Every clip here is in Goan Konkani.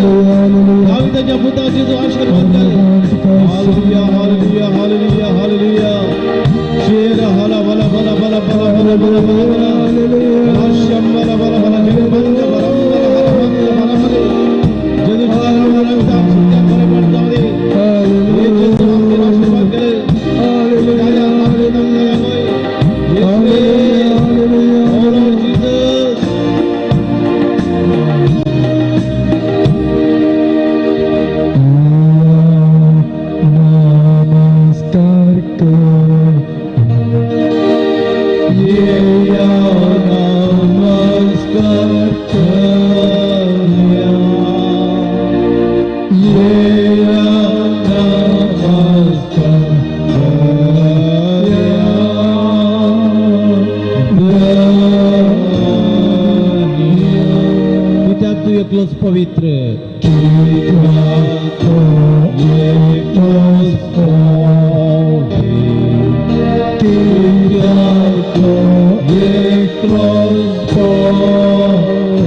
दाविदाच्या पुता जेजू आशीर्वाद कर. Hallelujah, hallelujah, hallelujah, hallelujah. शेर हला बला बला बला बला बला बला बला बला शंबला बला बला जगबंद बला बला बला बला बला बला. जेजूच्या नावानं सध्या बरे पड जाऊ दे. हे जेजू, आमचे आशीर्वाद कर. राजा, आपले नाम दयामय. येशूवे. Oh Lord Jesus. नमस्कार कर. येया नमस्कार करया. येया नमस्कार करया. कित्याक तू एकलोच पवित्र. कित्याक तू एकलोच पवित्र. कित्याक तू एकलोच पवित्र.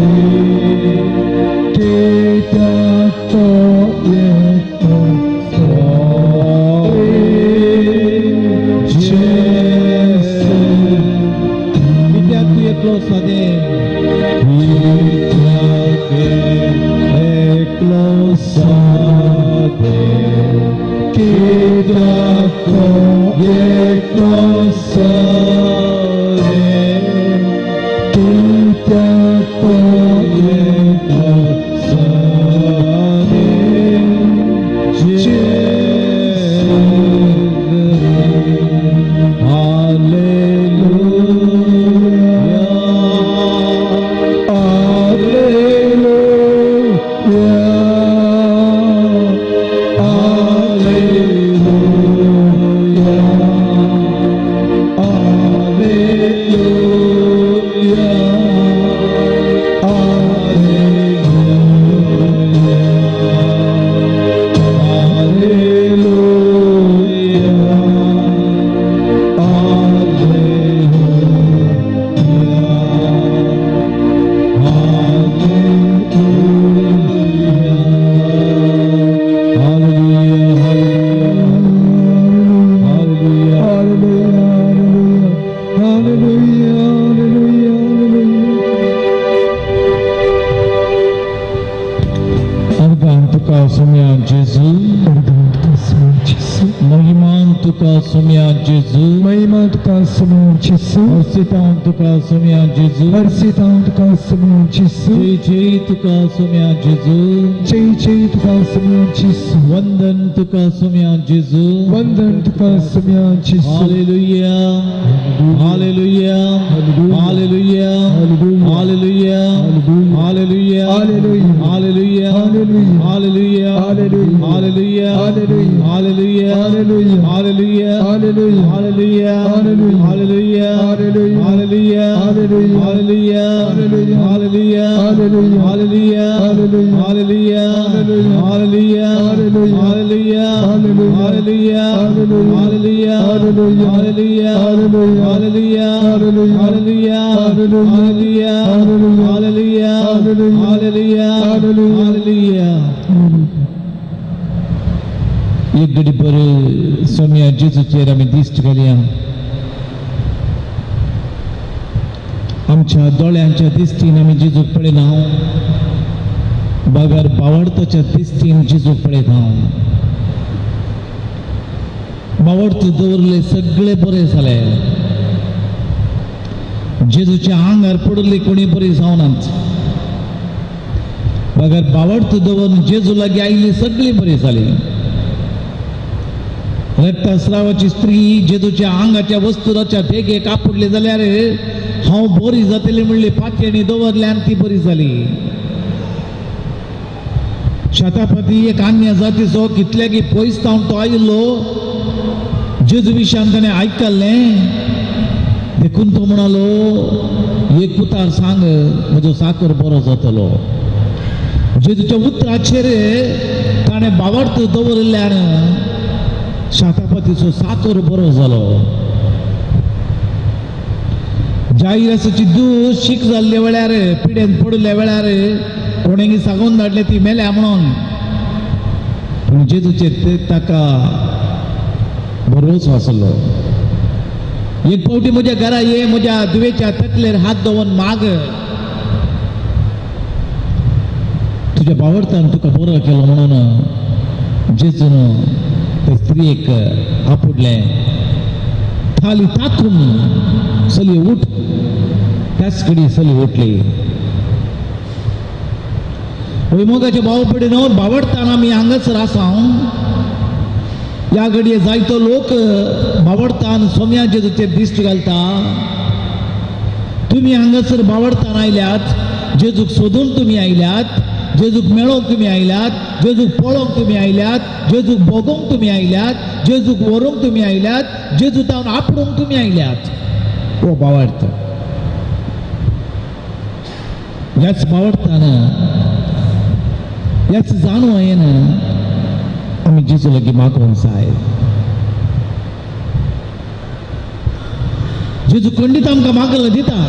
कित्याक तो एकलोच जेसू. कित्याक तू एकलो सादें. कित्याक एकलो सादें. कित्याक तू एकलो सादें. कित्याक तो एकलो सादें. जेसू. Hallelujah. Hallelujah. Hallelujah. Hallelujah. Hallelujah. Hallelujah. Hallelujah. Hallelujah. Hallelujah. Hallelujah. Hallelujah. Hallelujah. Hallelujah. अर्गां तुका सोम्या जेजू. महिमान तुका सोम्या जेजू. महिमा तुका सोम्या जेसू. हर्षितां तुका सोम्या जेजू. हर्षितां तुका सोम्या जेसू. जय जय तुका सोम्या जेजू. जय जय तुका सोम्या जेसू. वंदन तुका सोम्या जेजू. वंदन तुका सोम्या जेसू. Hallelujah, hallelujah, hallelujah, hallelujah, hallelujah, hallelujah. Hallelujah, hallelujah. Hallelujah, hallelujah. Hallelujah, hallelujah. Hallelujah, hallelujah. Hallelujah, hallelujah. Hallelujah, hallelujah. Hallelujah, hallelujah. Hallelujah, hallelujah. Hallelujah, hallelujah. Hallelujah, hallelujah. Hallelujah, hallelujah. Hallelujah, hallelujah. Hallelujah, hallelujah. Hallelujah, hallelujah. Hallelujah, hallelujah. Hallelujah, hallelujah. Hallelujah, hallelujah. Hallelujah, hallelujah. Hallelujah. एक घडी पर सोम्या जेजूचेर आमी दिश्ट घालया. आमच्या दोळ्यांच्या दिश्टीन आमी जेजूक पळयना, बगर बावडताच्या दिश्टीन जेजूक पळयता. बावडत दवरले सगळे बरे जाले. जेजूच्या आंगार पडले कोणी बरी जावनात, बगर बावडत दवरून जेजू लागीं आयिल्ली सगळी बरी जाली. रक्तस्रावाची स्त्री जेजूच्या आंगाच्या वस्तुराच्या भेगे कापुडले जाल्यार हांव बरी जातली म्हणली पातयेणी दवरले आनी ती बरी जाली. शतापती एक अन्य जातीचो, कितल्याकी पयस जावन तो आयिल्लो. जेजू विशयान ताणें आयकल्लें, देखून तो म्हणालो, एक उतार सांग, म्हजो साकर बरो जातलो. जेजूच्या उतराचेर ताणें बावडत दवरिल्ल्यान शातापतीचो साकर बरो जालो. जायरासाची दूत शीक जाल्ल्या वेळार, पिडेन पडिल्ल्या वेळार कोणेंगी सांगून धाडलें ती मेल्या म्हणून. पूण जेजूचेर ते ताका बरोच आसलो. एक फावटी म्हज्या घरा ये, म्हज्या धुवेच्या तकलेर हात दवरून माग, तुज्या बावडतान तुका बरो केलो म्हणून. जेजून ते स्त्रियेक आपुडलें, थाली ताकून चली उठ. त्याच घडी चली उठली. वय मोगाचे भाव पडिनो, बावडताना आमी हांगासर आसा. ह्या घडये जायतो लोक बावडतान सोम्या जेजूचेर दिश्ट घालता. तुमी हांगासर बावडतान आयल्यात, जेजूक सोदून तुमी आयल्यात, जेजूक मेळोवंक तुमी आयल्यात, जेजूक पळोवंक तुमी आयल्यात, जेजूक भोगोवंक तुमी आयल्यात, जेजूक व्हरूंक तुमी आयल्यात, जेजू तावन आपडूंक तुमी आयल्यात. हो बावडत. ह्याच बावडतान, ह्याच जाणवायेन आमी जेजू लागीं मागोवंक जाय. जेजू खंडीत आमकां मागलें दिता.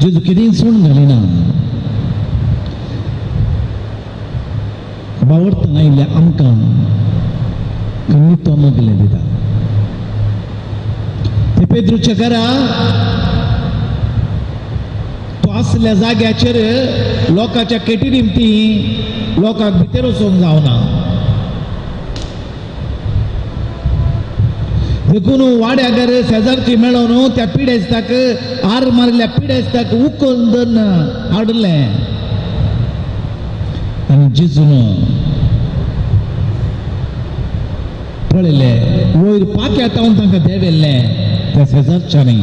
जेजू कितेंय सोडून घालिना. बावडताना आयिल्ल्या आमकां खंडीत तो मागलें दिता. ते पेद्रूच्या घरा तो आसल्या जाग्याचेर लोकांच्या केटी निमती लोकांक भितर वचूंक जावना. देखून वाड्यागर शेजारची मेळोवन त्या पिडेस्ताक, आर मारिल्ल्या पिडेस्ताक उखलून धरून हाडलें आनी जेजून पळयलें, वयर पाक्या तावन तांकां देंवयल्लें त्या शेजारच्यांनी.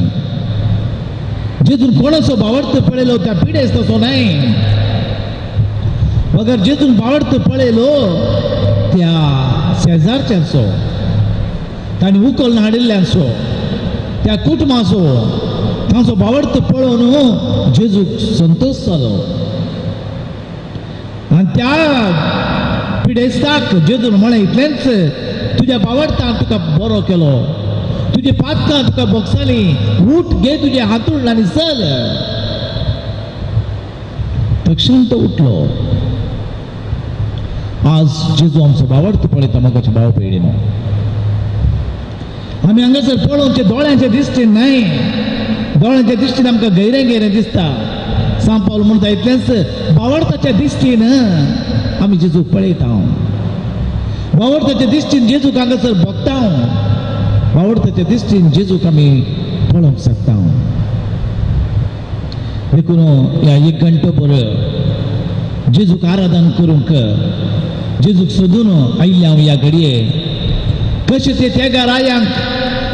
जेजून कोणाचो बावडत पळयलो त्या पिडेस्ताचो न्हय, मगर जेजून बावडत पळयलो त्या शेजारच्यांचो, तांणी उखलून हाडिल्ल्यांचो, त्या कुटुंबाचो. तांचो बावडत पळोवन जेजूक संतोश जालो. आनी त्या पिडेस्ताक जेजून म्हळें, इतलेंच तुज्या बावडतान तुका बरो केलो, तुजी पातकां तुका भोगसाली, उठ, घे तुजें हातूण आनी चल. तक्षण तो उठलो. आज जेजू आमचो बावडत पळयता. मोगाच्या भाव भयणीनो, आमी हांगासर पळोवचे दोळ्यांचे दिश्टीन न्हय, दोळ्यांच्या दिश्टीन आमकां गैरें गैरें दिसता. सांव पावल म्हणटा, इतलेंच बावडताच्या दिश्टीन आमी जेजूक पळयता, बावडताच्या दिश्टीन जेजूक हांगासर भोगता, बावडताच्या दिश्टीन जेजूक आमी पळोवंक शकता. देखून ह्या एक घंटो भर जेजूक आराधन करूंक, जेजूक सोदून आयिल्ले हांव ह्या घडये. कशें ते तेगा रायांक,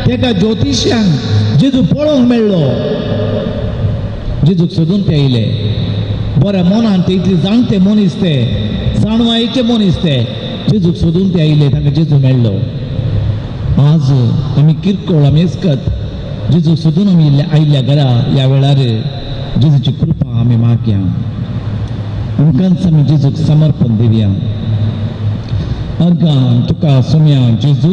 तेगा ज्योतिश्यांक जेजू पळोवंक मेळ्ळो, जेजूक सोदून ते आयले बऱ्या मनान. ते इतले जाणटे मनीस, ते जाणवायेचे मनीस, ते जेजूक सोदून ते आयले, तांकां जेजू मेळ्ळो. आज आमी किरकोळ, आमी एसकत जेजूक सोदून आमी आयिल्ल्या घरा ह्या वेळार जेजूची कृपा आमी मागया. आमकांच आमी जेजूक समर्पण दिवया. अर्गां तुका सोम्या जेजू,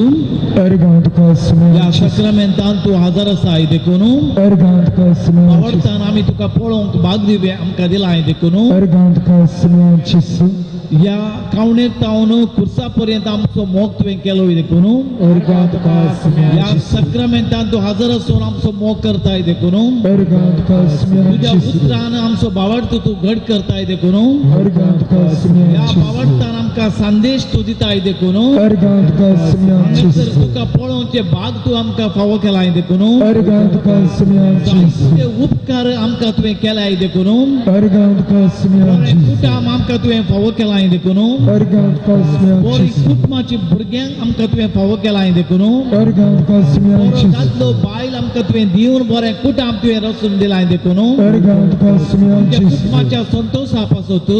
अर्गां तुका सोम्या ह्या साक्रामेंतान तूं हजर आसाय देखून, अर्गां तुका सोम्या आवडतान आमी तुका पळोवंक भाग दिवया आमकां दिलाय देखून, अर्गां तुका सोम्या जेजू, ह्या कावणेर तावन खुर्सा पर्यंत आमचो मोग तुवें केलो देखून, अर्गां तुका सोम्या ह्या जेजू, साक्रामेंतान तूं हजर आसून आमचो मोग करताय देखून, अर्गां तुका सोम्या तुज्या जेजू, उतरान आमचो बावडतो तूं घट करताय देखून, अर्गां तुका सोम्या ह्या जेजू, बावडतान आमकां संदेश तूं दिताय देखून, अर्गां तुका सोम्या हांगासर जेजू, तुका पळोवचे भाग तूं आमकां फावो केलाय देखून, अर्गां तुका सोम्या जेजू, जायते उपकार आमकां तुवें केलाय देखून, अर्गां तुका सोम्या बरें जेजू, कुटाम आमकां तुवें फावो केलाय देखून, अर्गां तुका सोम्या बरी जेजू, कुटुंबाची भुरग्यांक आमकां तुवें फावो केलाय देखून, अर्गां तुका सोम्या बरो जेजू, दादलो बायल आमकां तुवें दिवन बरें कुटाम तुवें रचून दिलाय देखून, अर्गां तुका सोम्या आमच्या जेजू, कुटुंबाच्या संतोशा पासत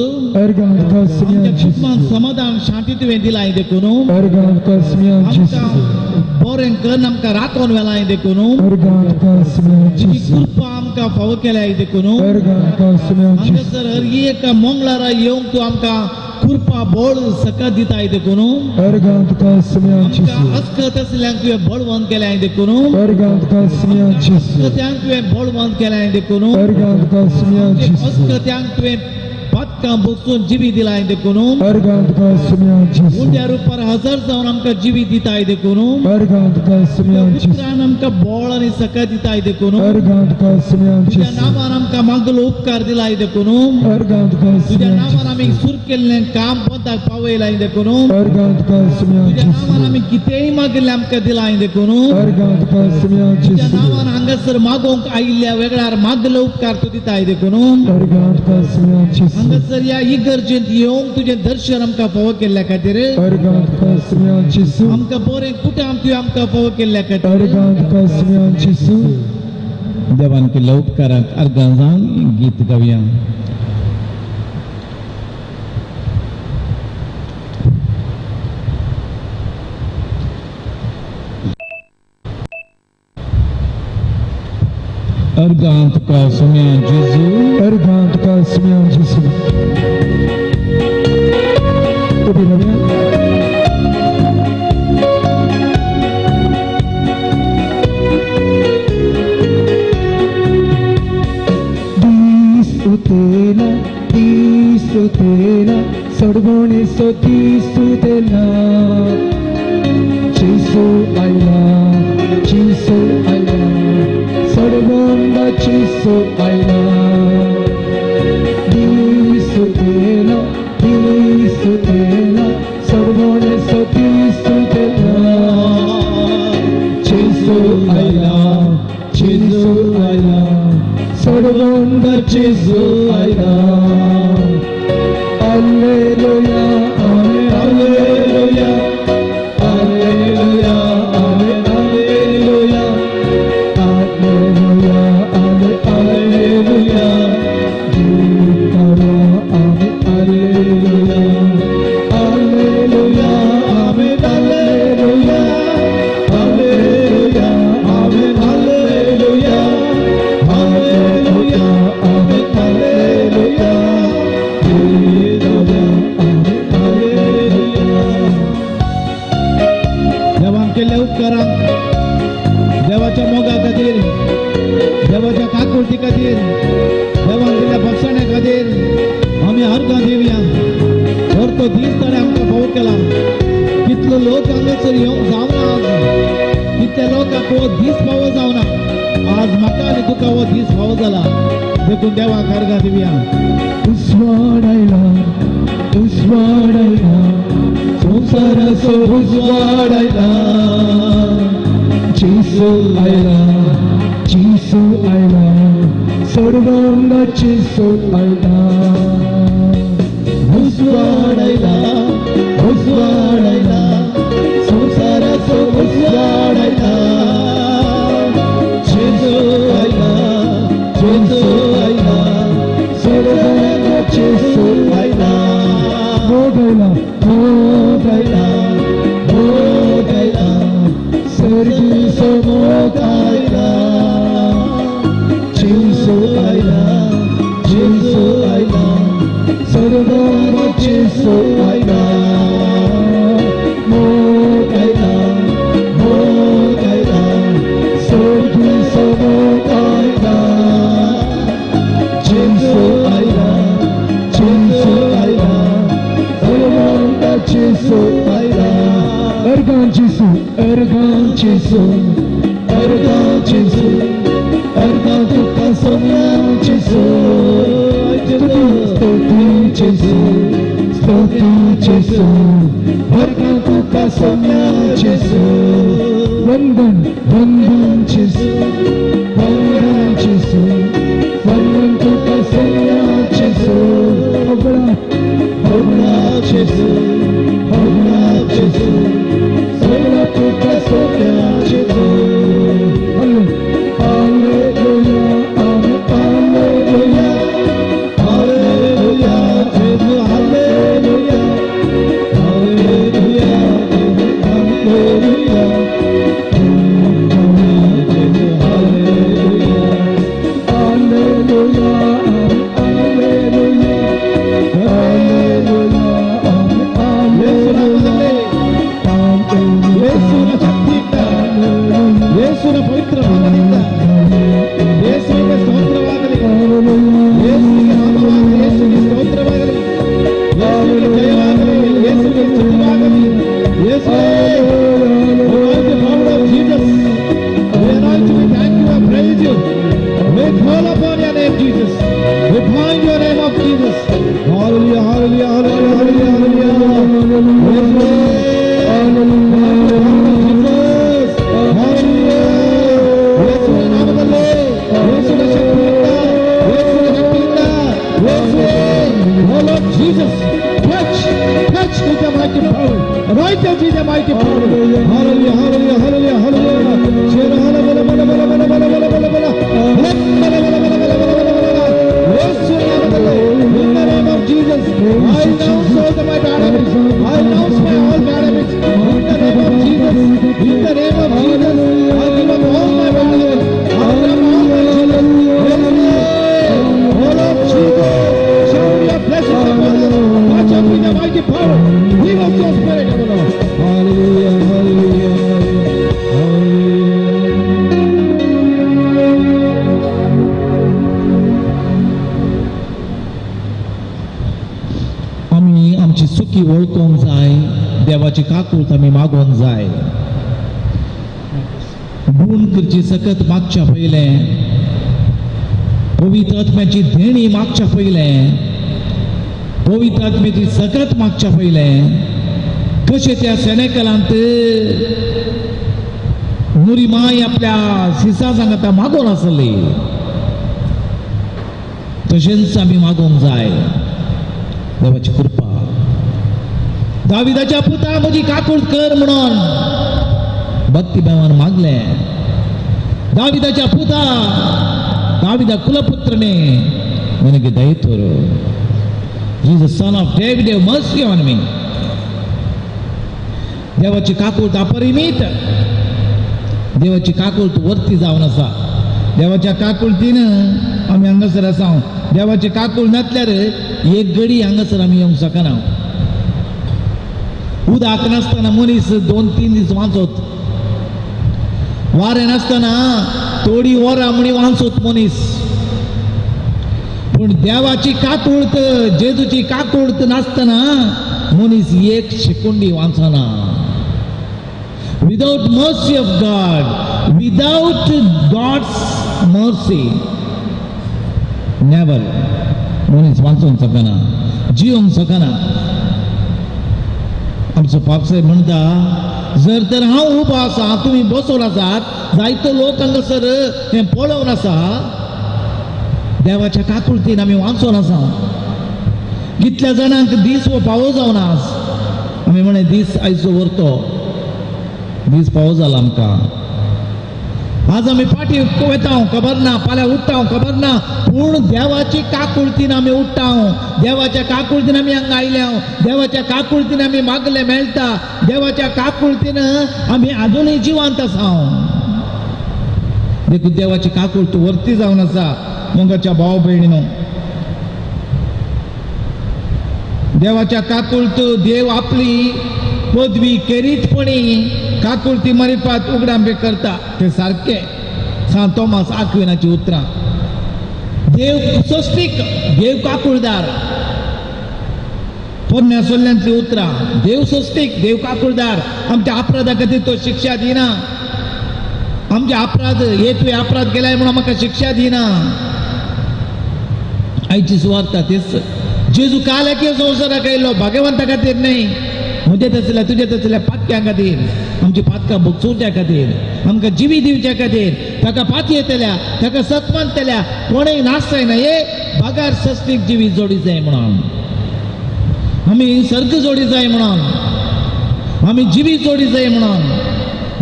अर्गां तुका सोम्या आमच्या जेजू, कुटुंबान समाधान शांती तुवें दिलाय देखून, अर्गां तुका सोम्या जेजू, आमकां बरें करून आमकां राखून वेलाय देखून, अर्गां तुका सोम्या तुजी जेजू, कृपा आमकां फावो केल्याय देखून, अर्गां तुका सोम्या जेजू, हांगासर हर एका मंगळारा येवंक तूं आमकां कृपा बळ सकाळ दिताय देखून अर्गां तुका सुम्या आमकां जेजू अस्कत आसल्यांक तुवें बळवंत केल्याय देखून अर्गां तुका सुम्या जेजू अस्कत्यांक तुवें बळवंत केल्याय देखून अर्गां तुका सुम्या जेजू अस्कत्यांक तुवें पातकां बसून जिवी दिलाय देखून अर्गां तुका सुम्या जेजू उंड्या रुपार हजर जावन आमकां जिवी दिताय देखून अर्गां तुका सुम्या जेजू उतरान आमकां बळ आनी सकाळ दिताय देखून अर्गां तुका सुम्या तुज्या जेजू नांवान आमकां मागलो उपकार दिलाय देखून अर्गां तुका तुज्या सुम्या नांवान आमी जेजू सुर केल्लें काम पोंताक पावयलाय देखून अर्गां तुका सुम्या तुज्या नांवान जेजू आमी कितेंय मागिल्लें आमकां दिलाय देखून अर्गां तुका सुम्या तुज्या जेजू नांवान हांगासर मागोवंक आयिल्ल्या वेगळ्यार मागलो उपकार तूं दिताय देखून अर्गां तुका सुम्या जेजू हांगासर ह्या इगर्जेंत येवंक तुजें दर्शन आमकां फावो केल्ल्या खातीर अर्गां तुका सुम्या जेजू आमकां बरें कुटाम तुवें आमकां फावो केल्ल्या खातीर अर्गां तुका सुम्या जेजू देवान केल्ल्या उपकाराक अर्गां जावन गीत गावया. अर्गां तुका सुम्या जेजू अर्गां तुका सुम्या जेजू. उबी रावया. दीस उतेला दीस उतेला सडवणे सो दीस उतेला जेजू आयला जेजू आयला सडवंदा जेजू आयला दीस उतेला दीस उतेला सडवणे सो दीस उतेला जेजू आयला जेजू आयला सडवंदा जेजू आयला. Alleluia, alleluia, alleluia, alleluia, alleluia, alleluia, alleluia, alleluia, amen, alleluia, alleluia, amen, alleluia, alleluia, amen, alleluia, alleluia. देवान केल्ल्या उपकारांक देवाच्या मोगा खातीर देवाच्या काकुळटी खातीर देवान दिल्ल्या बक्षण्या खातीर आमी अर्गां दिवया. तर तो दीस ताणें आमकां फावो केला. कितलो लोक हांगासर येवंक जावना आज कितल्या लोकांक हो दीस फावो जावना आज म्हाका आनी तुका हो दीस फावो जाला देखून देवाक अर्गां दिवया. उजवाड आयला उजवाड आयला संवसाराचो उजवाड आयला जेजू आयला जेजू आयला सर्वांगा जेजू आयला उजवाड आयला उजवाड आयला संवसाराचो उजवाड आयला जेजू आयला जेजू आयला सर्वांगा जेजू आयला. मोग आयला मोग आयला मोग आयला सर्गीचो मोग आयला जेजू आयला जेजू आयला सर्वांगा जेजू आयला. मोग आयला मोग आयला सर्गीचो मोग आयला जेजू आयला जेजू आयला सर्वांगा जेजू आयला. अर्गां जेजू अर्गां जेजू अर्गां जेजू अर्गां तुका सोम्या जेजू स्तुती स्तुती जेजू स्तुती जेजू अर्गां तुका सोम्या जेजू वंदन वंदन जेजू वंदन जेजू वंदन तुका सोम्या जेजू होगळा होगळा जेजू होगळा जेजू सगळा तुका सोम्या जेजू. Hallelujah hallelujah Hallelujah, Jesu, hallelujah, hallelujah, hallelujah, Jesu, hallelujah. Hallelujah hallelujah hallelujah Touch, touch with the mighty power. Anoint us with the mighty power. Hallelujah, hallelujah, hallelujah, hallelujah. Share hala bala bala bala bala bala bala bala bala. Bala bala bala bala bala bala bala bala. Yesu ನಾಮದಲ್ಲಿ, in the name of Jesus, I renounce all the my bad habits. I renounce my all bad habits. In the name of Jesus, in the name of Jesus, I give up all my bad habits. I give up all my children. Yes, all of Jesus, shower your blessings upon us. Touch us with the mighty power. Give us your spirit, O Lord. Hallelujah, hallelujah, hallelujah. आमी आमची चुकी वळखूंक जाय, देवाची काकूळत आमी मागोवंक जाय. गूण करची सकत मागच्या पयलें, पवित्र आत्म्याची देणी मागच्या पयलें, पवित्र आत्म्याची सकत मागच्या पयलें, कशें त्या सेनेकलांत मुरी माय आपल्या सिसा सांगता मागोवन आसली, तशेंच आमी मागोवंक जाय देवाची कृपा. दाविदाच्या पुता म्हजी काकूळ कर म्हणून भक्ती भावान मागलें. दाविदाच्या पुता, दाविदा कुलपुत्रने ನನಗೆ ದಯ ತೋರು. Jesus, son of David, have mercy on me. देवाची काकूळ अपरिमित, देवाची काकूळ वरती जावन आसा. देवाच्या काकुळतीन आमी हांगासर आसा. देवाची काकूळ नासल्यार एक गडी हांगासर आमी येवंक शकना. उदक नासतना मनीस 2-3 दीस वांचत, वारें नासतना थोडी वरां म्हणी वांचत मनीस. पूण देवाची काकूळत, जेजूची काकूळत नासतना मनीस एक शेकुंडी वाचना. Without mercy of God, without God's mercy, never मनीस वाचूंक शकना, जिवंक शकना. आमचो पापसाहेब म्हणटा, जर तर हांव उबो आसा, तुमी बसोवन आसात, जायतो लोक हांगासर हें पळोवन आसा, देवाच्या काकुळतीन आमी वाचोन आसा. कितल्या जाणांक दीस हो पावो जावन आज आमी म्हणे दीस आयचो व्हरतो दीस पावो जाला आमकां. आज आमी फाटी वता खबर ना, फाल्यां उठ्ठा खबर ना, पूण देवाची काकुळतीन आमी उठ्ठा. देवाच्या काकुळतीन आमी हांगा आयल्या, देवाच्या काकुळतीन आमी मागले मेळटा, देवाच्या काकुळतीन आमी आजुनूय जिवंत आसा. देखून देवाची काकुळत वरती जावन आसा. मोगाच्या भाव भयणीनो, देवाच्या काकुळत देव आपली पदवी केरीतपणी काकुळती मारिफात उगडांबे करता. ते सारके सांत तोमास आक्विनाची उतरां. देव स्वस्तीक, देव काकुळदार. पोरण्या सोल्ल्यांतली उतरां. देव स्वस्तीक, देव काकुळदार. आमच्या अपराधा खातीर तो शिक्षा दिना. आमचे अपराध हे तुवें अपराध केलाय म्हणून म्हाका शिक्षा दिना. आयची सुवार्ता तेच. जेजू काल एके संवसाराक आयलो भाग्यवंता खातीर न्हय, म्हजे तसल्या तुजे तसल्या पातक्यां खातीर, आमची पातकां भोगसुवच्या खातीर, आमकां जिवी दिवच्या खातीर. ताका पाती येतल्या, ताका सत मानतल्या कोणूय नासताय हे बागार सस्तीक जिवी जोडी जाय म्हणून, आमी सर्ग जोडी जाय म्हणून, आमी जिवी जोडी जाय म्हणून.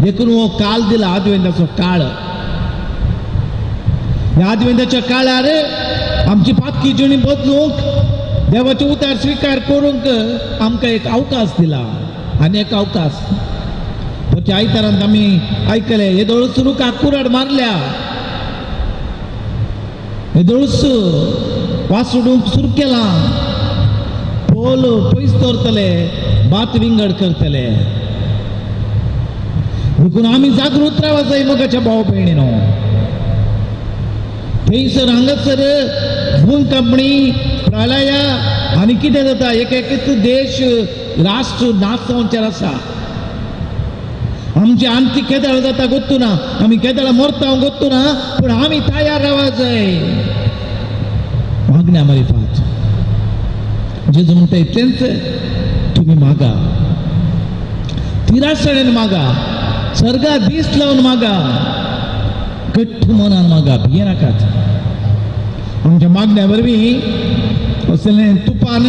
देखून हो काल दिला आदवेंदाचो काळ. ह्या आदवेंदाच्या काळार आमची पातकी जिणी बदलूंक, देवाचे उतार स्विकार करूंक आमकां एक अवकाश दिला. आनी एक अवकाश परच्या आयतारांत आमी आयकले, हे दोळूस रुखाक कुराड मारल्या, हे दोळूस वासुडूंक सुरू केला, पोल पयस दवरतले, भात विंगड करतले. देखून आमी जागृत रावा जाय मोगाच्या भाव भयणीनो. थंयसर हांगासर भूंयकांपणी, प्रलया आनी कितें जाता, एक एक देश राष्ट्र नाश जावचेर आसा. आमचे आमची केदळ जाता गोत्तू ना, आमी केदळ मरता गोत्तू ना, पूण आमी तयार रावा जाय मागण्या मारिफात. जेजू म्हणटा इतलेंच, तुमी मागा, तिरासणेन मागा, सर्गा दीस लावन मागा, घट्ट मनान मागा, भियेनाकात. आमच्या मागण्या वरवीं असलें तुफान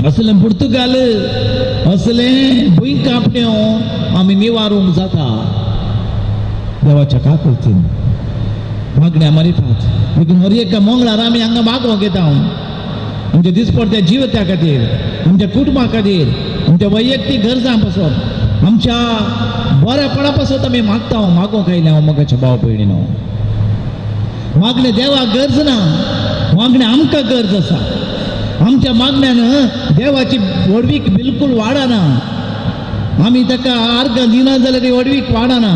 असलें पुर्तुगाल असलें भूंय कांपण्यो आमी निवारूंक जाता देवाच्या काकुळतीन मागण्या मारिफात. देखून हर एका मंगळार आमी हांगा मागोवंक येता आमच्या दिसपडत्या जिविता खातीर, आमच्या कुटुंबा खातीर, आमच्या वैयक्तीक गरजां पासत, आमच्या बऱ्यापणा पासत आमी मागता. मागोवंक आयलें हांव मोगाच्या भाव भयणीनो. मागणें देवाक गरज ना, मागणें आमकां गरज आसा. आमच्या मागण्यान देवाची व्हडवीक बिलकूल वाडना. आमी ताका आर्गां दिना जाल्यार ती व्हडवीक वाडना,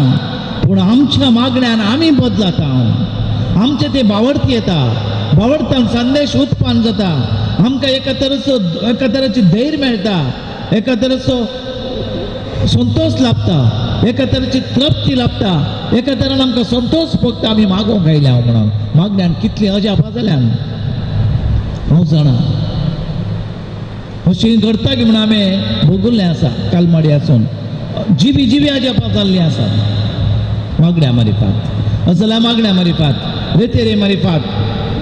पूण आमच्या मागण्यान आमी बदलाता. आमचें तें बावडती येता, बावडतान संदेश उत्पन्न जाता. आमकां एका तरेचो एका तरेची धैर्य मेळटा, एका तरेचो संतोश लाभता, एका तरेची तृप्ती लाभता, एका तरेन आमकां संतोश भोगता. आमी मागोवंक आयल्या हांव म्हणून मागण्यान कितलीं अजापां जाल्यान हांव जाणा. अशें घडटा की म्हणून आमी भोगुल्लें आसा. कालमाडी आसून जिवी जिवी अजापां जाल्लीं आसा मागण्या मारिफात, असल्या मागण्या मारिफात, रेतेरे मारिफात,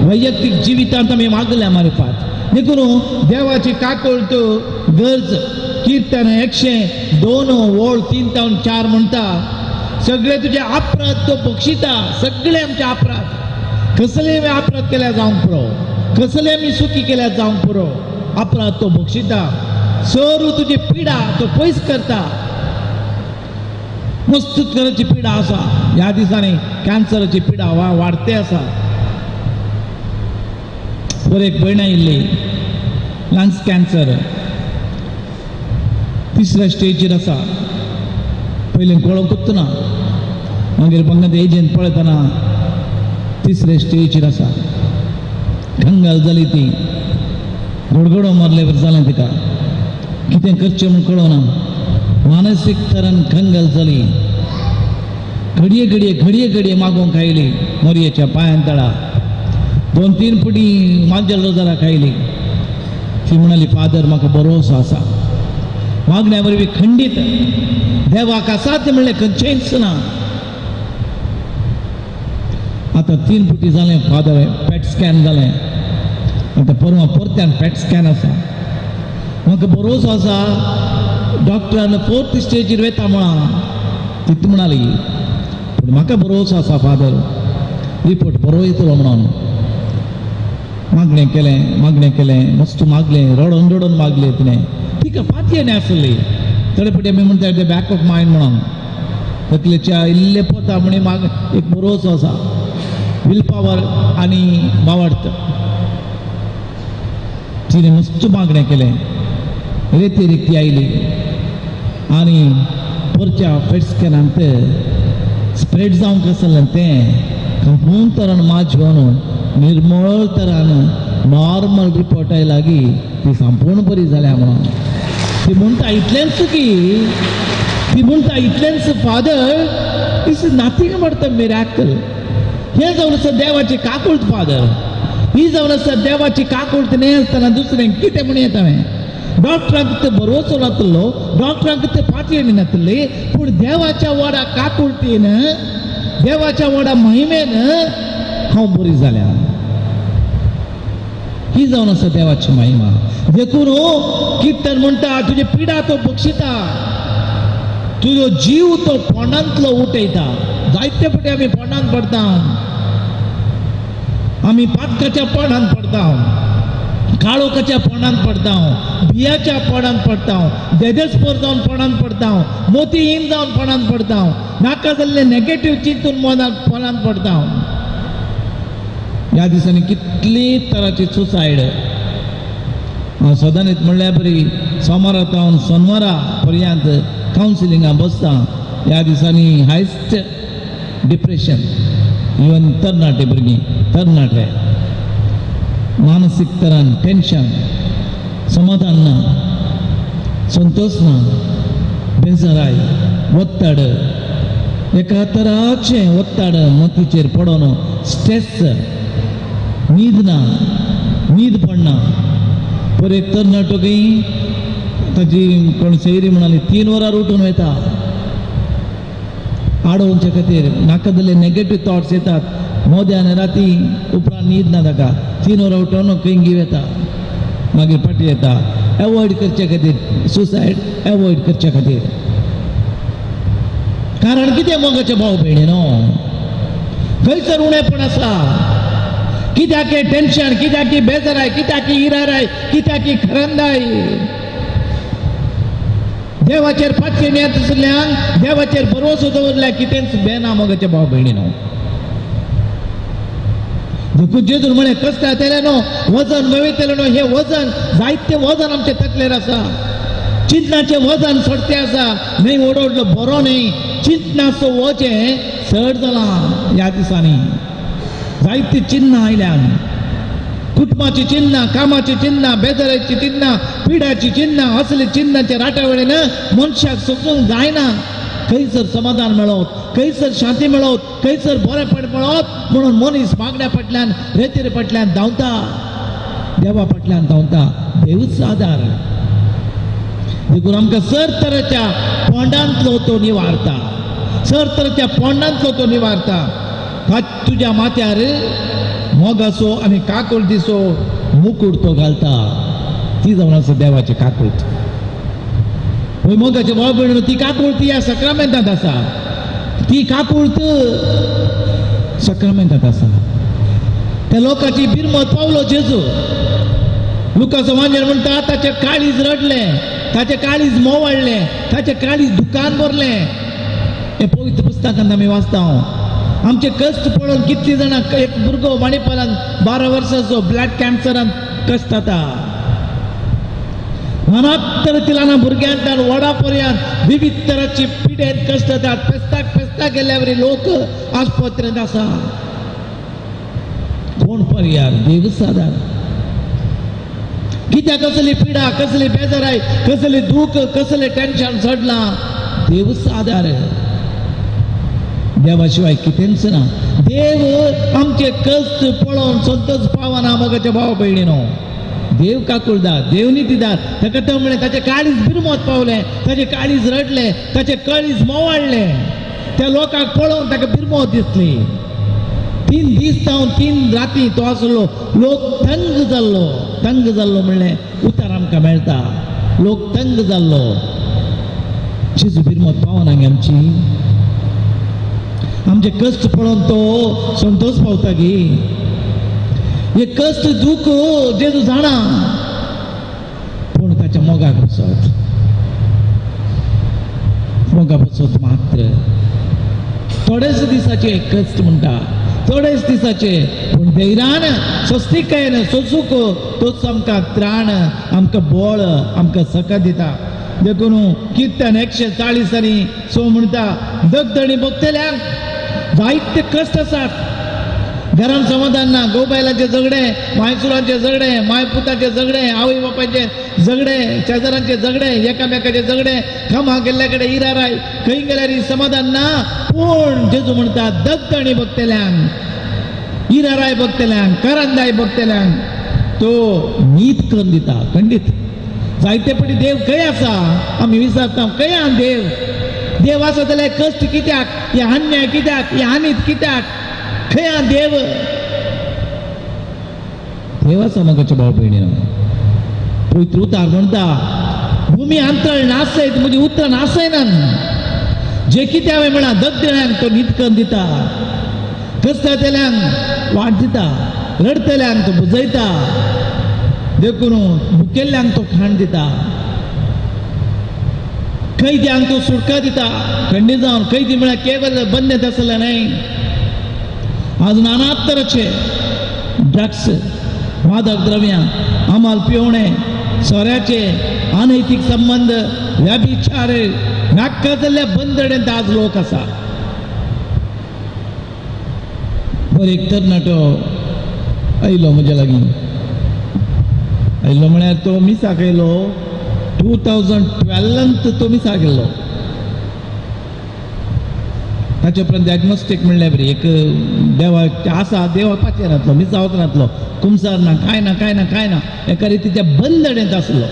वैयक्तीक जिवितांत आमी मागल्या मारिफात. देखून देवाची काकुळट गरज. किर्तन 102 ओळ 3 ते 4 म्हणटा, सगळे तुजे अपराध तो बक्षिता. सगळे आमचे अपराध, कसले आमी अपराध केल्यार जावंक पुरो, कसले आमी चुकी केल्यार जावंक पुरो, अपराध तो बक्षिता. सरू तुजी पिडा तो पयस करता. मस्त तरेची पिडा आसा ह्या दिसांनी, कॅन्सराची पिडा वाडते आसा. पर एक भयण आयिल्ली, लंग्स कॅन्सर तिसऱ्या स्टेजीर आसा. पयलीं कळोंकूच ना, मागीर पंगत एजंट पळयतना तिसऱ्या स्टेजीर आसा. कंगाल जाली ती, गडगडो मारले बरें जालें तिका, कितें करचें म्हूण कळना. मानसीक तरान कंगाल जाली. घडये घडये घडये घडये मागोवंक आयली मोरयेच्या पांयान तळा. 2-3 पुटी माजल रोजारा खायली. ती म्हणाली, फादर म्हाका बरोसो आसा. मागण्या वरवीं खंडीत देवाक आसा तें म्हणलें खंयचेंच ना. आतां 3 पुटी जालें फादर, पॅट स्कॅन जालें. आतां परवां परत्यान पॅट स्कॅन आसा. म्हाका बरोसो आसा, डॉक्टरान 4th स्टेजीर वेता म्हळां तितू म्हणाली, पूण म्हाका बरोसो आसा फादर, रिपोर्ट बरो येतलो म्हणून. मागणें केलें, मागणें केलें, मस्त मागलें, रडोन रडोन मागलें तिणें. तिका पातयेन आसली. थोडे फावटी आमी म्हणटा ते बॅक ऑफ मायंड म्हणून, तकलेच्या इल्ले पोता म्हणी माग एक बरोसो आसा, will power आनी बावडत. तिणें मस्त मागणें केलें. रेती रिक्ती आयली आनी परच्या पेट स्कॅनांत स्प्रेड जावंक आसलें तें कंपून तरान माज घेवन निर्मळ तरान नॉर्मल रिपोर्ट आयला की ती संपूर्ण बरी जाल्या म्हणून. ती म्हणटा इतलेंच की, ती म्हणटा इतलेंच, Father is nothing but the miracle. हें जावन आसा देवाची काकुळट फादर, ही जावन आसा देवाची काकुळट. न्हय आसतना दुसरें कितें म्हण येता हांवें. डॉक्टरांक ते भरवसो नातलो, डॉक्टरांक ते पातयेणी नातली, पूण देवाच्या वडा काकुळटीन, देवाच्या वडा महिमेन हांव बरी जाल्या. ही जावन आसा देवाची महिमा. देखून किर्तन म्हणटा, तुजे पिडा तो बक्षिता, तुजो जीव तो पोंडांतलो उठयता. जायते फावटी आमी पोंडांत पडटा, आमी पातकाच्या पोंडांत पडटा, काळोखाच्या पोंडांत पडटा, बियाच्या पोंडांत पडटा, देदेस्पोर जावन पोंडांत पडटा, मोतीहीन जावन पोंडांत पडटा, नाका जाल्ले नेगेटीव चिंतून मनात पोंडांत पडटा. ह्या दिसांनी कितली तराची सुसायड. हांव सदांच म्हणल्यार बरी सोमारा तावन सोनवारा पर्यंत कावन्सिलिंगा बसता. ह्या दिसांनी हायस्ट डिप्रेशन, इवन तरणाटे भुरगीं, तरणाटे मानसीक तरान टेन्शन, समाधान ना, संतोष ना, बेजाराय, ಒತ್ತಡ, एका तराचें ಒತ್ತಡ मतीचेर पडोन स्ट्रेस, न्हीद ना, न्हीद पडना. पर एक तरणाटो खंय ताजी कोण सैरी म्हणाली 3 वरां उठून वयता आडोवचे खातीर. नाका जाल्ले नेगेटीव थॉट्स येतात मोद्यान, राती उपरांत न्हीद ना ताका. 3 वरां उठोवन खंय घेव येता, मागीर फाटीं येता. एवॉयड करचे खातीर, सुसायड एवॉयड करचे खातीर. कारण कितें मोगाचे भाव भयणी न्हू, खंयसर उणेपण आसा, कित्याक टेन्शन, कित्याक बेजाराय, कित्याक इराराय, कित्याक खरंदाय. देवाचेर पातयेन येत आसल्यान, देवाचेर भरवसो दवरल्यार कितेंच बेना मोगाचे भाव भयणी न्हू. देखून जेजून म्हळें कश्ट जातले न्हू, वजन मेळयतले न्हू. हें वजन जायतें वजन आमचे तकलेर आसा, चिंतनाचें वजन सोडतें आसा. न्हय ओडोडलो बरो न्हय, चिंतनाचो वजें चड जालां ह्या दिसांनी. जायतीं चिन्नां आयल्यान, कुटुंबाची चिन्नां, कामाची चिन्नां, बेजाराची चिन्नां, पिडाची चिन्नां. असली चिन्नांच्या राटा वेळेन मनशाक सोसूंक जायना. खंयसर समाधान मेळत, खंयसर शांती मेळत, खंयसर बरेपण मेळत म्हणून मनीस मागण्या फाटल्यान, रेतीर फाटल्यान धांवता, देवा फाटल्यान धांवता. देवूच आदार. देखून आमकां सर तरेच्या पोंडांतलो तो निवारता, सर तरेच्या पोंडांतलो तो निवारता. तुज्या माथ्यार मोगाचो आनी काकुळटीचो मुकूट तो घालता. ती जावन आसा देवाची काकूट. पळय मोगाचे भाव भयणीनो, ती काकूळ ती ह्या सक्रामेंतांत आसा, ती काकूळत सक्रामेंतांत आसा. त्या लोकांची बिरमत पावलो जेजू. लुकाचो वांजेर म्हणटा ताचें काळीज रडलें, ताचें काळीज मोवाळलें, ताचें काळीज दुकान भरलें. हें पवित्र पुस्तकांत आमी वाचता. आमचे कश्ट पळोवन कितलीं जाणां, एक भुरगो मणिपालान 12 वर्सांचो ब्लड कॅन्सरान कश्ट जाता. नाना तरेची ल्हान भुरग्यांच्यान व्हडा पर्यंत विविध तरांची पिडेन कश्ट जातात. पेस्ताक पेस्ताक गेल्ल्या वरी लोक आस्पत्रेंत आसा. कोण पर्यार? देवच आदार. कित्याक कसली पिडा, कसली बेजाराय, कसली दूख, कसलें टेन्शन चडलां, देवच आदार. देवा शिवाय कितेंच ना. देव आमचे कश्ट पळोवन संतोष पावना मोगाच्या भाव भयणीनो. देव काकुळदार, देव नितीदार. ताका तो म्हणलें ताचें काळीज बिरमत पावलें, ताचें काळीज रडलें, ताचें काळीज मोवाळलें. त्या लोकांक पळोवन ताका बिरमत दिसली. 3 दीस जावन 3 राती तो आसलो. लोक तंग जाल्लो, तंग जाल्लो म्हणलें उतर आमकां मेळटा. लोक तंग जाल्लो. जेजू बिरमत पावना गे आमची. आमचे कश्ट पळोवन तो संतोष पावता गी. हे कश्ट दूख जेजू जाणा, पूण ताच्या मोगाक बसत, मोगा बसत मात्र थोडेच दिसाचे कश्ट म्हणटा, थोडेच दिसाचे, पूण धैर्यान स्वस्तिकायेन सोसूक तोच आमकां त्राण, आमकां बळ, आमकां सकाळ दिता. देखून किर्तन 140 आनी 6 म्हणटा, दगदणी भोगतल्यांक जायते कश्ट आसात, घरान समाधान ना, गोबायलांचे झगडे, मायसुरांचे झगडे, मायपुताचे झगडे, आवय बापायचे झगडे, शेजारांचे झगडे, एकामेकाचे झगडे, कामाक गेल्ल्या कडेन इराराय, खंय गेल्यार समाधान ना. पूण जेजू म्हणटा दगदणी भोगतल्यांक, इराराय भोगतल्यांक, करंदाय भोगतल्यांक तो नीत करून दिता. खंडीत जायते पटी देव खंय आसा आमी विचारता, खंय आहा देव? देव आसा जाल्यार कश्ट कित्याक, हे अन्याय कित्याक, हे हानीत कित्याक, खंय आहा देव? देव आसा मोगाच्या भाव भयणीनो. पवित्र उतार म्हणटा भुमी अंतळ नासयत म्हजी उतरां नासयना. जे कितें हांवें म्हळां दगदळ्यांक तो नीत करून दिता, कसतल्यांक वाट दिता, रडटल्यांक तो बुजयता, देखून भुकेल्ल्यांक तो खाण दिता, कैद्यांक तो सुटका दिता. खंडीत जावन कैदी म्हळ्यार केवल बंदेत आसलें न्हय, आज नाना तरेचे ड्रग्स, मादक द्रव्यां, अमाल पिवणे, सोऱ्याचे अनैतीक संबंद, व्यभिचार, नाका जाल्ल्या बंदडेंत आज लोक आसा. बरें एक तरणाटो आयलो म्हज्या लागीं, आयलो म्हळ्यार तो मिसाक आयलो 2012 तो मिसाक गेल्लो. ताचे उपरांत डायग्नोस्टीक म्हणल्यार बरी एक देवा आसा, देवा पाचेर नातलो, मिसा वचनातलो, कुमसार ना, कांय ना, कांय ना, कांय ना, एका रितीच्या बंदडेंत आसलो.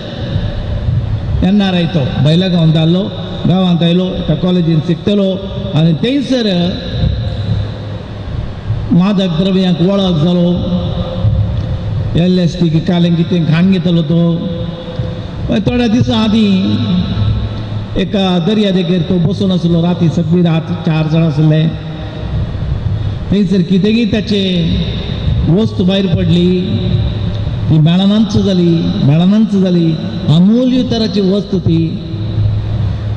एन आर I तो बैला गांवांत आसलो, गांवांत आयलो, एका कॉलेजीन शिकतलो आनी थंयसर मादक द्रव्यांक वळख जालो. एल एस टी कालें कितें खाण घेतलो तो. थोड्या दिसां आदीं एका दर्या देगेर तो बसून आसलो, राती सगळी रात 4 जाणां आसले. थंयसर कितेंगी ताचे वस्तू भायर पडली, ती मेळनाच जाली, मेळनाच जाली. अमूल्य तराची वस्तू ती.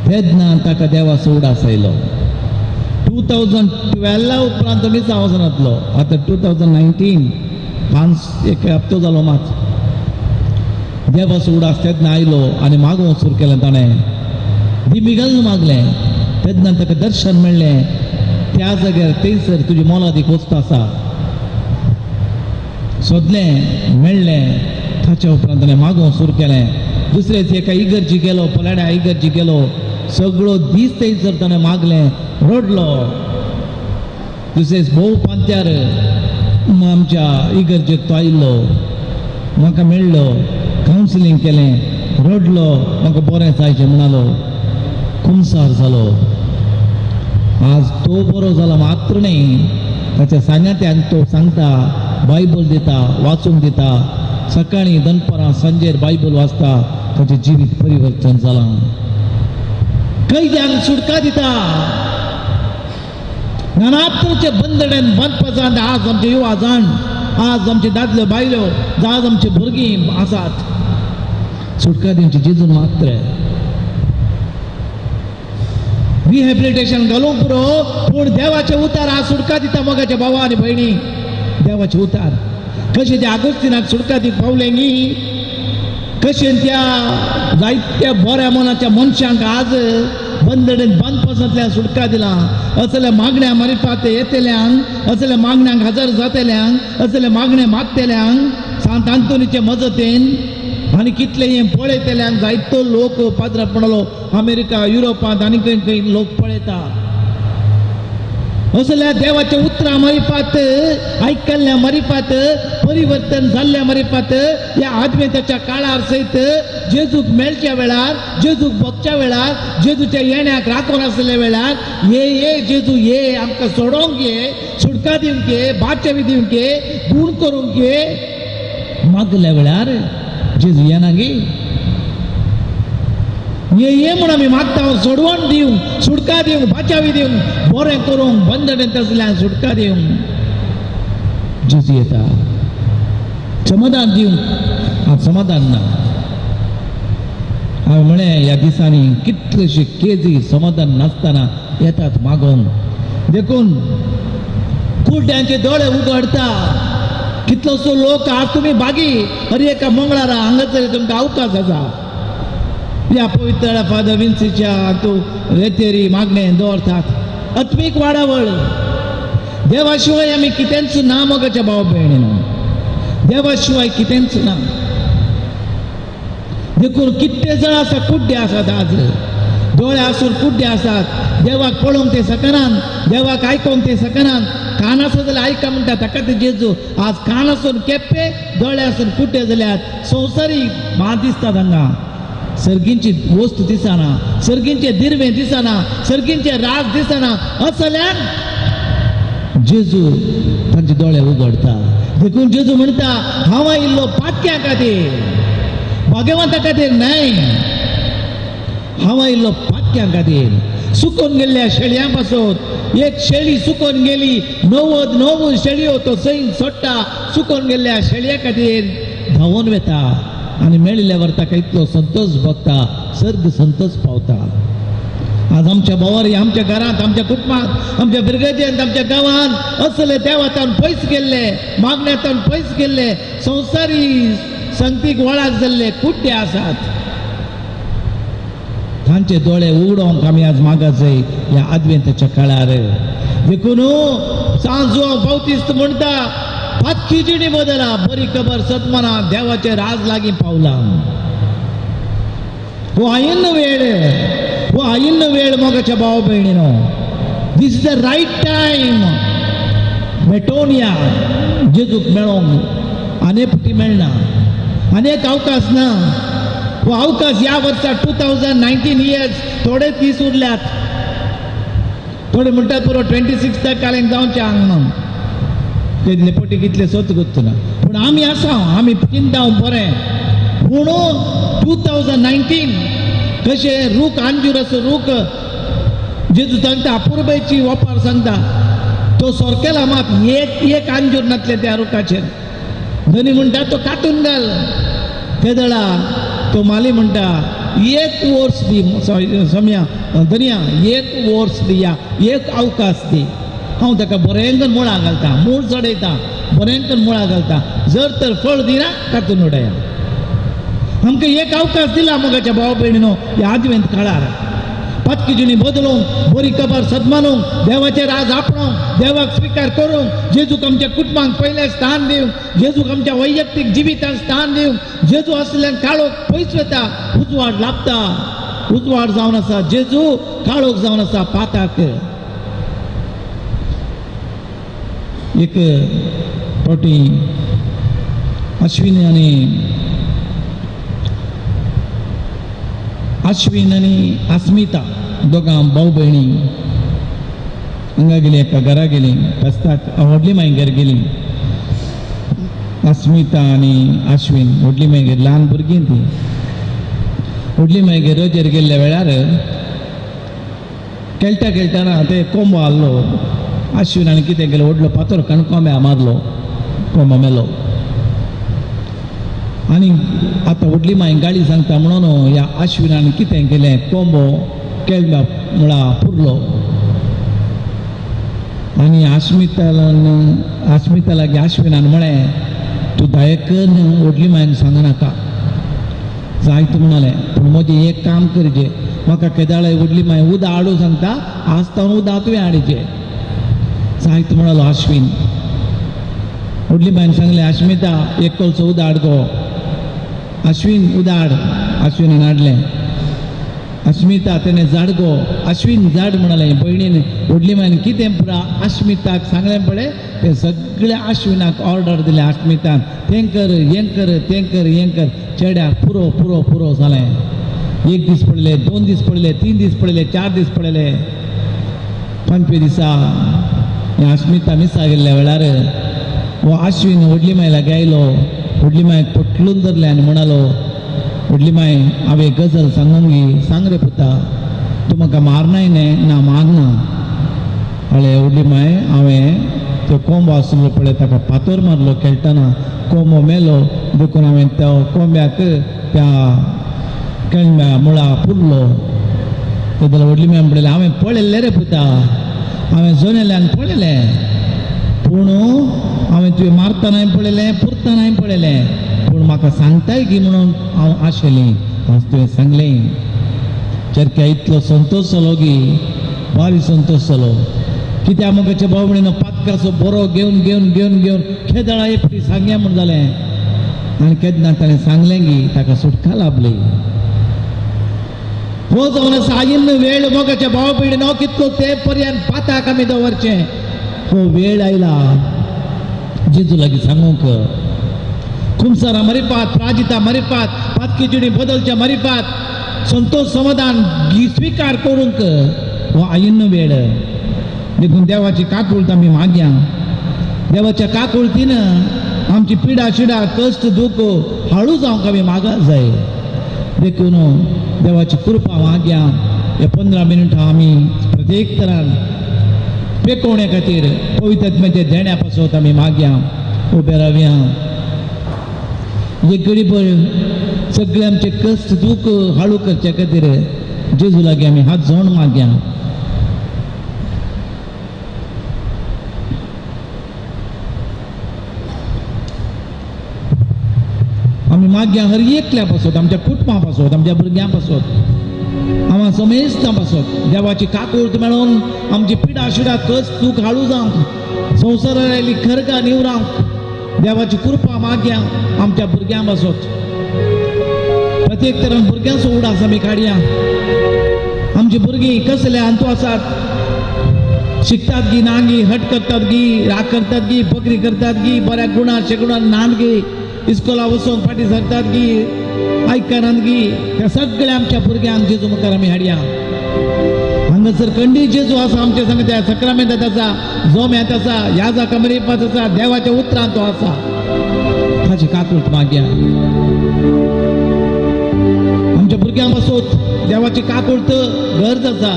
तेन्ना ताका देवाचो उडास आयलो. 2012 उपरांत तो मिसां वचनातलो. आतां 2019 5 एक हप्तो जालो मात. देवाचो उडास तेन्ना आयलो आनी मागोवंक सुरू केलें ताणें. दिमी घालून मागलें. तेन्ना ताका दर्शन मेळ्ळें. त्या जाग्यार थंयसर तुजी मोलादीक वस्तू आसा. सोदलें, मेळ्ळें. ताच्या उपरांत ताणें मागोवंक सुरू केलें. दुसरेच एका इगर्जी गेलो, पलाड्या इगर्जी गेलो. सगळो दीस थंयसर ताणें मागलें, रडलो. दुसरेच भोव पांत्यार आमच्या इगर्जेक तो आयिल्लो, म्हाका मेळ्ळो, कावन्सिलींग केलें, रडलो, म्हाका बरें जायचें म्हणालो, कुमसार जालो. आज तो बरो जाला मात्र न्ही, ताच्या सांगात्यान तो सांगता, बायबल दिता, वाचूंक दिता. सकाळीं, दनपरां, सांजेर बायबल वाचता. ताचें जिवीत परिवर्तन जालां. कैद्यांक सुटका दिता. नानातरेचे बंदड्यान बांदपाचांत आज आमचे युवा जाण, आज आमचे दादल्यो बायल्यो, आज आमचे भुरगीं आसात. सुटका दिवची जेजून मात्र. रिहॅबिलिटेशन घालूंक पुरो, पूण देवाचे उतार आज सुटका दिता. मोगाच्या भावा आनी भयणी, देवाचे उतार कशें ते आगोस्तिनाक सुटका दिवंक पावलें न्ही, कशें त्या जायत्या बऱ्या मनाच्या मनशांक आज बंदडेन बांदपासांतल्यान सुटका दिला. असल्या मागण्या मारिफात येतल्यांक, असल्या मागण्यांक हजर जातल्यांक, असल्या मागण्या मागतल्यांक सांत आंतोनीचे मजतीन आनी कितले हें पळयतल्यांक जायतो लोक पाद्रा पडलो अमेरिका, युरोपांत आनी खंय खंय लोक पळयता. असल्या देवाच्या उतरां मारिफात आयकल्ल्या मारिफात परिवर्तन जाल्ल्या मारिफात ह्या आदमेताच्या काळार सयत जेजूक मेळच्या वेळार, जेजूक भोगच्या वेळार, जेजूच्या येण्याक राखून आसलेल्या वेळार, ये ये जेजू ये, आमकां सोडोवंक ये, सुटका दिवंक ये, बाचेवी दिवंक ये, गुण करूंक ये मागल्या वेळार जेजू येना गे. ये ये म्हूण आमी मागता, सोडवण दिवंक, सुटका दिवंक, बाचावी दिवंक, बरें करूंक, बंदडेंत आसल्यार सुटका दिवंक जेजू येता. समाधान दिवंक आज समाधान ना. हांवें म्हळें, ह्या दिसांनी कितलेशे केजी समाधान नासतना येतात मागोवंक. देखून कुड्ड्यांचे दोळे उगडता. कितलोसो लोक आज तुमी बागी हर एका मंगळारा हांगासर तुमकां अवकाश आसा. ह्या पवित्र फादर विन्सीच्या तूं रेतेरी मागणें दवरतात. आत्मीक वाडावळ. देवा शिवाय आमी कितेंच ना मोगाच्या भाव भयणीनो, देवा शिवाय कितेंच ना. देखून कितले जण आसा कुड्डे आसात आज, दोळे आसून कुड्डे आसात. देवाक पळोवंक ते शकनात, देवाक आयकोंक ते शकनात. कान आसा जाल्यार आयका म्हणटा ताका ते जेजू. आज कान आसून केप्पे, दोळे आसून कुड्डे जाल्यात. संवसारी म्हाका दिसतात हांगा, सर्गींची वस्तू दिसना, सर्गींचे दिर्वे दिसना, सर्गींचे राज दिसना. असल्यान जेजू तांचे दोळे उगडता. देखून जेजू म्हणटा, हांव आयिल्लो पातक्या खातीर, भाग्यवंता खातीर न्हय, हांव आयिल्लो पातक्यां खातीर. सुकून गेल्ल्या शेळयां पासून एक शेळी सुकून गेली, 99 शेळयो तो सैन सोडटा, सुकून गेल्ल्या शेळया खातीर धांवून वेता आनी मेळिल्ल्यावर ताका इतलो संतोष भोगता, सर्ग संतोष पावता. आज आमच्या भोवारी, आमच्या घरांत, आमच्या कुटुंबात, आमच्या ब्रिगेदेंत, आमच्या गांवांत असले देवातान पयस गेल्ले, मागण्यातान पयस गेल्ले, संवसारी संगतीक वळाक जाल्ले कुड्डे आसात. तांचे दोळे उगडोवंक आमी आज मागासय ह्या आदवेंताच्या काळार. देखून सांजो बावतीस्त म्हणटा, पातकी जिणी बदला, बरी खबर सतमना देवाचे राज लागीं पावला. हो आयिन्न वेळ, हो आयिन्न वेळ मोगाच्या भाव भयणीनो. This is the right time. मेटोनिया जेजूक मेळोंक आनी फावटी मेळना, आनी एक अवकाश ना. हो अवकाश ह्या वर्सा 2019 इयर्स थोडे दीस उरल्यात. थोडे म्हणटात पुरो 26 कालेंक जावचें हांग म्हणून. कितले पटी कितले सोत गुत्त ना, पूण आमी आसा, आमी चिंता बरें. पूण 2019 कशें रूख अंजुराचो रूख जेजू सांगता, अपुरबायेची वपार सांगता, तो सोरकेला मात एक एक अंजूर नातलें त्या रुखाचेर. धनी म्हणटा तो कातून घाल. तेदळा तो माली म्हणटा एक वर्स दी सम्या धनया, एक वर्स दिया, एक अवकाश दी, हांव ताका बरें करून मुळां घालता, मूळ चडयता, बरें करून मुळां घालता, जर तर फळ दिना कातून उडया. आमकां एक अवकाश दिला मोगाच्या भाव भयणीनो ह्या आदवेंत काळार पातकी जिणी बदलूंक, बरी खबर सदमानूंक, देवाचें राज आपणोवंक, देवाक स्विकार करूंक, जेजूक आमच्या कुटुंबांक पयलें स्थान दिवंक, जेजूक आमच्या वैयक्तीक जिवितांत स्थान दिवंक. जेजू आसल्यान काळोख पयस वता, उजवाड लाभता. उजवाड जावन आसा जेजू, काळोख जावन आसा पाताक. एक फावटी अश्विन आनी अस्मिता दोगां भाव भयणी हांगा गेली, एका घरा गेली, फेस्ताक व्हडली मांयगेर गेली. अस्मिता आनी अश्विन व्हडली मांयगेर, ल्हान भुरगीं ती. व्हडली मांयगेर रजेर गेल्ल्या वेळार खेळटा खेळटना ते कोंबो आहलो. अश्विन आनी कितें केलें, व्हडलो फातर काडून कोंब्या मारलो, कोंबो मेलो. आनी आतां व्हडली माय गाळी सांगता म्हणून ह्या अश्विनान कितें केलें, कोंबो केळम्या मुळा पुरलो. आनी अस्मिता लागीं अश्विनान म्हळें, तूं दायकन व्हडली मायन सांगनाका. जायत म्हणालें, पूण म्हजें एक काम करचें, म्हाका केदाळे व्हडली माय उदक हाडूं सांगता, आज तावन उदक तुवें हाडचें. जायत म्हणालो अश्विन. व्हडली मायन सांगलें, अस्मिता एक कोलसो उदक हाड गो. अश्विन उदक हाड. अश्विनान हाडलें. अस्मिता तेणें झाड गो, अश्विन झाड म्हणालें. भयणीन व्हडली मायन कितें पुरा अस्मिताक सांगलें पळय, तें सगळें अश्विनाक ऑर्डर दिलें अस्मितान, तें कर, हें कर, तें कर, हें कर. चेड्याक पुरो पुरो पुरो जालें. एक दीस पडले, 2 दीस पडले, 3 दीस पडले, 4 दीस पडले. 5वे दिसा हें अस्मिता मिसा गेल्ल्या वेळार हो अश्विन व्हडली माय लागीं आयलो. व्हडली मायक पोटलून धरलें आनी म्हणालो, व्हडली माय हांवें एक गजल सांगूंक गी. सांग रे पुता, तूं म्हाका मारनाय न्ही? ना मारना. हळे व्हडली माय, हांवें तो कोंबो आसलो पळय ताका फातर मारलो खेळटना, कोंबो मेलो, देखून हांवें त्या कोंब्याक त्या केळम्या मुळा पुरलो. ते जाल्यार व्हडली माय म्हणलें, हांवें पळयल्लें रे पुता, हांवें जनेल्यान पळयलें, पूण हांवें तुवें मारतनाय पळयलें, पुरतनाय पळयलें, पूण म्हाका सांगताय की म्हणून हांव आशेलें, आज तुवें सांगलें. चरक्या इतलो संतोश जालो की भारी संतोश जालो. कित्याक मोगाचे भाव भयणीनो पातकाचो बरो घेवन घेवन घेवन घेवन खेदळा एकटी सांगया म्हूण जालें. आनी केन्ना ताणें सांगलें की ताका सुटका लाभली. हो जावन आसा आयिल्लो वेळ मोगाच्या भाव भयणीनो कितलो ते पर्यंत पाताक आमी दवरचें. हो वेळ आयला जेजू लागीं सांगूंक, कुमसारा मरिपात, प्राजिता मरिपात, पातकी जिणी बदलच्या मरिपात, संतोष समाधान स्विकार करूंक हो आयिल्लो वेळ. देखून देवाची काकुळट आमी मागया. देवाच्या काकुळटीन आमची पिडा शिडा कश्ट दुख हळू जावंक आमी मागा जाय. देखून देवाची कृपा मागया. हे 15 मिनटां आमी प्रत्येक तरान पेकोवणे खातीर पवित्र आत्म्याच्या देण्या पासत आमी मागया. उबे रावया. एक घडीभर सगळे आमचे कश्ट दूख हळू करचे खातीर जेजू लागीं आमी हात जोड मागया. आमी मागया हर एकल्या पासत, आमच्या कुटुंबा पासत, आमच्या भुरग्यां पासत, आमच्या समेस्तां पासत देवाची काकूळट मेळोवन आमची पिडा शिडा कश्ट दूख हळू जावंक, संवसारार आयली खरगा निवरावंक देवाची कृपा मागया आमच्या भुरग्यां पासत. प्रत्येक तरान भुरग्यांचो उडास आमी काडया. आमची भुरगीं कसले अंतू आसात, शिकतात गी ना गी, हट करतात गी, राग करतात गी, बकरी करतात गी, बऱ्या गुणां शेगुणां नान गी, इस्कोला वचोंक फाटीं सरतात गी, आयकनात गी, त्या सगळ्या आमच्या भुरग्यांक जेजू मुखार आमी हाडया. हांगासर कंडी जेजू आसा आमच्या संग, त्या सक्रामेंतात आसा, जोम्यांत आसा, ह्या जाका मरिपात आसा, देवाच्या उतरांत तो आसा. ताची काकूट मागया. आमच्या भुरग्यां पासत देवाची काकुळत गरज आसा.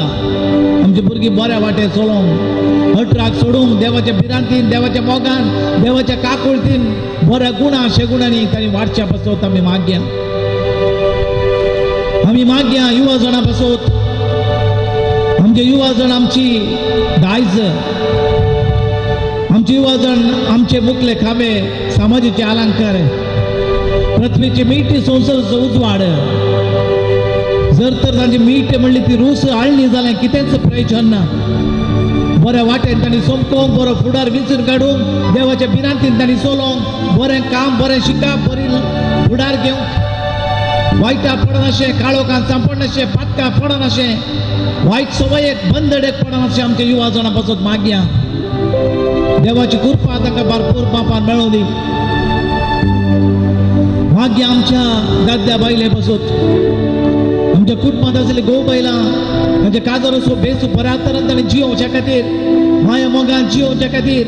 आमची भुरगीं बऱ्या वाटे चलोवंक, अटराक सोडूंक, देवाच्या भिरांतीन, देवाच्या मोगान, देवाच्या काकुळतीन, बऱ्या गुणा शेगुणांनी तांणी वाडच्या पासत आमी मागया. आमी मागया युवा जाणां पासत. आमचे युवा जण आमची दायज, आमचे युवा जण आमचे मुखले खांबे, समाजाचे अलंकार, पृथ्वीची मीठ, संवसाराचो उजवाड. जर तर तांची मीठ म्हणली ती रूस आळणी जाल्यार कितेंच प्रयोजन ना. बऱ्या वाटेन तांणी सोमकोंक, बरो फुडार विंचून काडूंक, देवाच्या भिरांतीन तांणी चलोवंक, बरें काम, बरें शिकप, बरी फुडार घेवंक, वायटा पडनाशें, काळोखान सांपडनाशें, पातकां पडनाशें, वायट सवयेक बंदडेक पडनाशें आमच्या युवा जाणां पासत मागया. देवाची कृपा तांकां भरपूर मापान मेळोवं दी. मागया आमच्या दादल्या बायले पासत, आमच्या कुटुंबांत आसले घोव बायलां तांच्या काजार असो बेस बऱ्या तरान ताणें जियोवच्या खातीर, माया मोगान जियोवच्या खातीर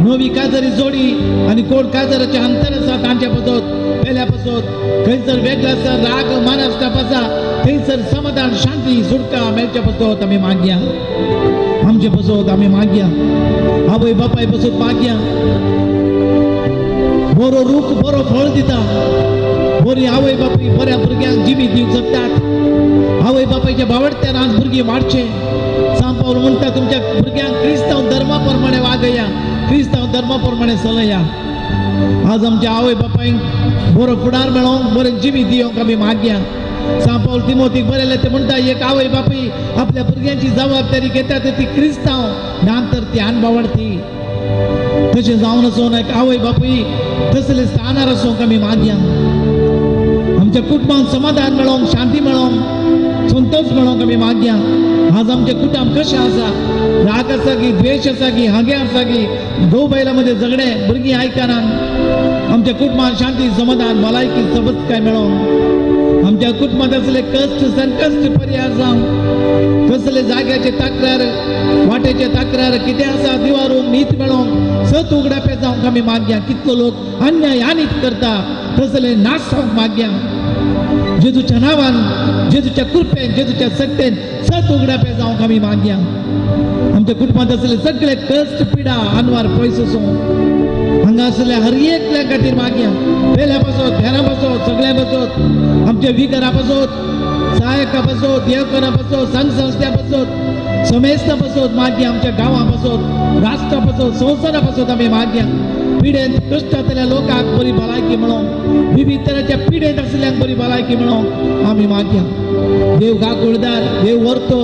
नवी काजारी जोडी आनी कोण काजाराचे अंतर आसा तांच्या पासत, पेल्या पासत खंयसर वेगळो आसा राग मानसताप आसा थंयसर समाधान, शांती, सुटका मेळच्या पासत आमी मागया. आमचे पासत आमी मागया. आवय बापाय पासत मागया. बरो रूख बरो फळ दिता. बरी आवय बापूय बऱ्या भुरग्यांक जिवीत दिवंक शकतात. आवय बापायच्या बावडत्यान आज भुरगीं वाडचें. सांत पावल म्हणटा तुमच्या भुरग्यांक क्रिस्तांव धर्मा प्रमाणे वागया, क्रिस्तांव धर्मा प्रमाणे चलया. आज आमच्या आवय बापायक बरो फुडार मेळोवंक, बरें जिवीत दिवंक आमी मागया. सांत पावल तिमोतीक बरयलें ते म्हणटा एक आवय बापूय आपल्या भुरग्यांची जबाबदारी घेता ती क्रिस्तांव ना तर ती अनबावडती. तशें जावन आसून एक आवय बापूय तसले स्थानार आसूंक आमी मागया. आमच्या कुटुंबांत समाधान मेळोवंक, शांती मेळोवंक, संतोष मेळोवंक आमी मागया. आज आमचें कुटुंब कशें आसा? राग आसा की, द्वेश आसा की, हांगे आसा की, घोव बायलां मदीं झगडें, भुरगीं आयकना. आमच्या कुटुंबांत शांती, समाधान, भलायकी, सबसकाय मेळोवंक, आमच्या कुटुंबांत आसले कश्ट संकश्ट परिहार जावंक, कसले जाग्याचे तक्रार, वाटेचे तक्रार कितें आसा दिवारूंक, नीत मेळोवंक, सत उगडापे जावंक आमी मागया. कितलो लोक अन्याय आनीत करता तसले नाश जावंक मागया. जेजूच्या नांवान, जेजूच्या कृपेन, जेजूच्या शक्तेन सत उगडापे जावंक आमी मागया. आमच्या कुटुंबांत आसले सगळे कश्ट, पिडा, अनवार पयस वचूं. हांगा आसल्या हर एकल्या खातीर मागया. पेल्या पासत, हेरां पासत, सगळ्यां पासत, आमच्या विकरा पासत, सहायका पासत, देवकरा पासत, संघ संस्था पासत, समेस्ता पासत मागया. आमच्या गांवां पासत, राष्ट्रा पासत, संवसारा पासत आमी मागया. पिडेंत कश्टांतल्या लोकांक बरी भलायकी मेळोवंक, विविध तरांच्या पिडेंत आसल्यांक बरी भलायकी मेळोवंक आमी मागया. देव काकुळदार, देव व्हरतो,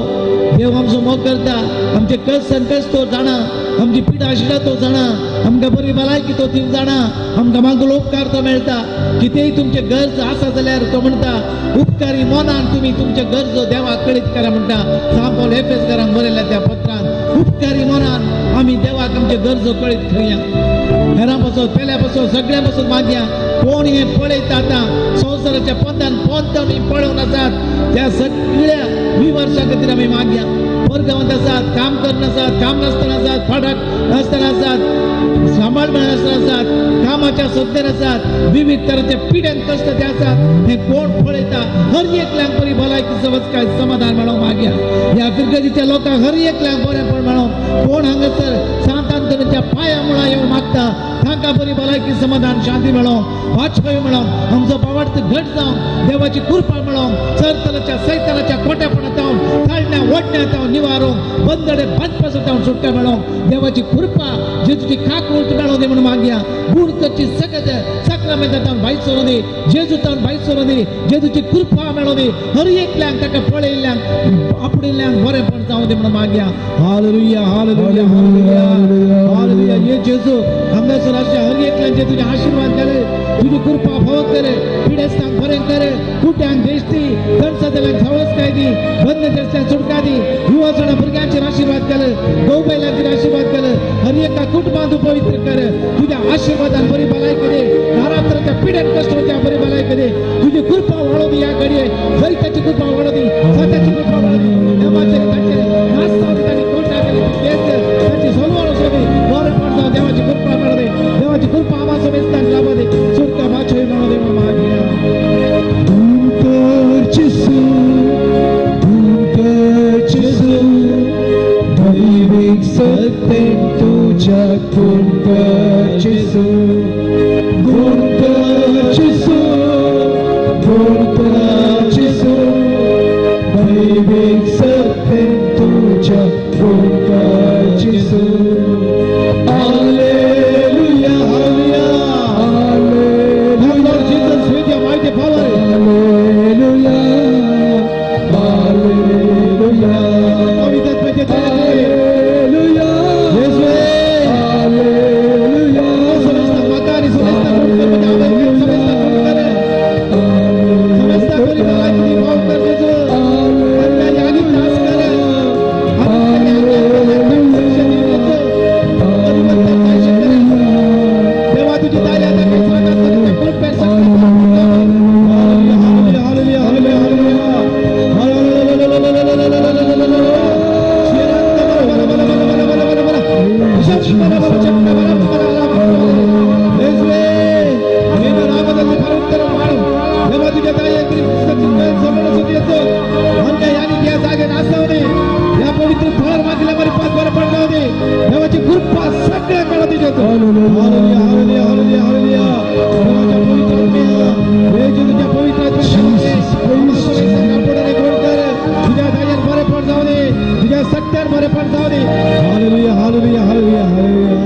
देव आमचो मोग करता. आमचे कश्ट संकश्ट तो जाणा, आमची पिडा आशिल्ल्या तो जाणा, आमकां बरी भलायकी तो दिवंक जाणा, आमकां मागूल उपकार तो मेळटा. कितेंय तुमचे गरज आसा जाल्यार तो म्हणटा उपकारी मनान तुमी तुमचे गरजो देवाक कळीत करा म्हणटा. सांत पावल एफेसकारांक बरयल्या त्या पत्रान उपकारी मनान आमी देवाक आमचे गरजो कळीत करया. हेरां पासत, पेल्या पासत, सगळ्यां पासत मागया. कोण हे पळयता आतां संवसाराच्या पंदान पोंत पळोवन आसात त्या सगळ्या विवर्सा खातीर आमी मागया. परगांवांत आसात, काम करनासात, काम नासतना आसात, फाटाक नासतना आसात, सांबाळ मेळनासतना आसात, कामाच्या सत्तेर आसात, विविध तरांचे पिड्यान कश्ट ते आसात. हे कोण पळयता हर एकल्यांक बरी भलायकी, समज काय समाधान मेळोवंक मागया. ह्या फिरगजीच्या लोकांक हर एकल्यांक बरेंपण मेळोवंक. कोण हांगासर सांत आंतोनीच्या पांया मुळां येवन मागता तांकां बरी भलायकी, समाधान, शांती मेळोवंक, वाजपेयी मेळोवंक, आमचो भावार्थ घट जावंक, देवाची कृपा मेळोवंक, सरतलाच्या सैतानाच्या खोट्यापणात जावन ताळण्या ओडण्यात जावन निवारूंक, बंदडे बांदपासून जावन सुटका मेळोवंक, देवाची कृपा, जेजूची काकूळ मेळोवं दी म्हणून मागया. गुण करची सगळं साक्रामेंता जावन भायर सरूं दी, जेजू जावन भायर सरूं दी, जेजूची कृपा मेळोवं दी हर एकल्यांक, ताका पळयल्ल्यांक, आपडिल्ल्यांक बरेंपण जावं दी म्हणून मागया. Hallelujah, hallelujah, hallelujah, hallelujah. ये जेजू, हांगासर अशा हर एकल्यांचे तुझे आशीर्वाद करे, तुझी कृपा भोव करे, पिडेस्तांक बरें करे, कुट्यांक देश दी, कणसातल्यांक सावस काय दी, बंद देशांक सुटका दी, युवा जण भुरग्यांचेर आशीर्वाद केले, गो बैलांचेर आशीर्वाद केले, हर एका कुटुंबांत तूं पवित्र कर. तुझ्या आशीर्वादान बरी भलायकी दे, दारांतराच्या पिड्यान कश्ट होत्या बरी भलायकी दे. तुझी कृपा वाढव दी या घडये, जैताची कृपा वाढव दी, सत्याची कृपा वाढव दी. देवाचे तांचे नाश जावं दी, तांणी कोण टाकले केस तांची सोलवार असू दी, बरें पण जावं. देवाची कृपा मेळू दे, देवाची कृपा आम्हा समेस्तांक लाभू दे, सुटका माछोय मेळू दे म्हणून मागया. करची Jesu. Hallelujah, hallelujah. Come, Lord Jesus, with your mighty power. Hallelujah, hallelujah, पवित्र आत्म्याचे देणे. Hallelujah, येशूवे. Hallelujah, समजता माता आणि समजता गुण कर, म्हणजे आम्हाला समजता गुण कर. समजता करी मला किती माफ कर जेजू. आणि आणि त्रास कर. आणि परिवर्तन काय शिकले. देवा तुझी दया आता काही सांगत नाही, ते खूप पैसा. Hallelujah, hallelujah, hallelujah, hallelujah. येशूवे, निನ್ನ ನಾಮದಲ್ಲಿ ಪವಿತ್ರ ಮಾಡು. ದೇವ तुझ्या दयेन येतो. आमच्या यानी त्या जागे नाचवणे या पवित्र थर मागल्या मारी पाच बरं पडला होते. देवाची कृपा सगळ्या काळात येतो. Hallelujah, hallelujah, hallelujah, hallelujah. देवाच्या पवित्र आत्म्या, येशू तुझ्या पवित्र आत्म्याच्या कापडाने गोड कर. तुझ्या दयेन बरे पण जाऊ दे, तुझ्या सत्यान बरे पण जाऊ दे. Hallelujah, hallelujah, hallelujah, hallelujah.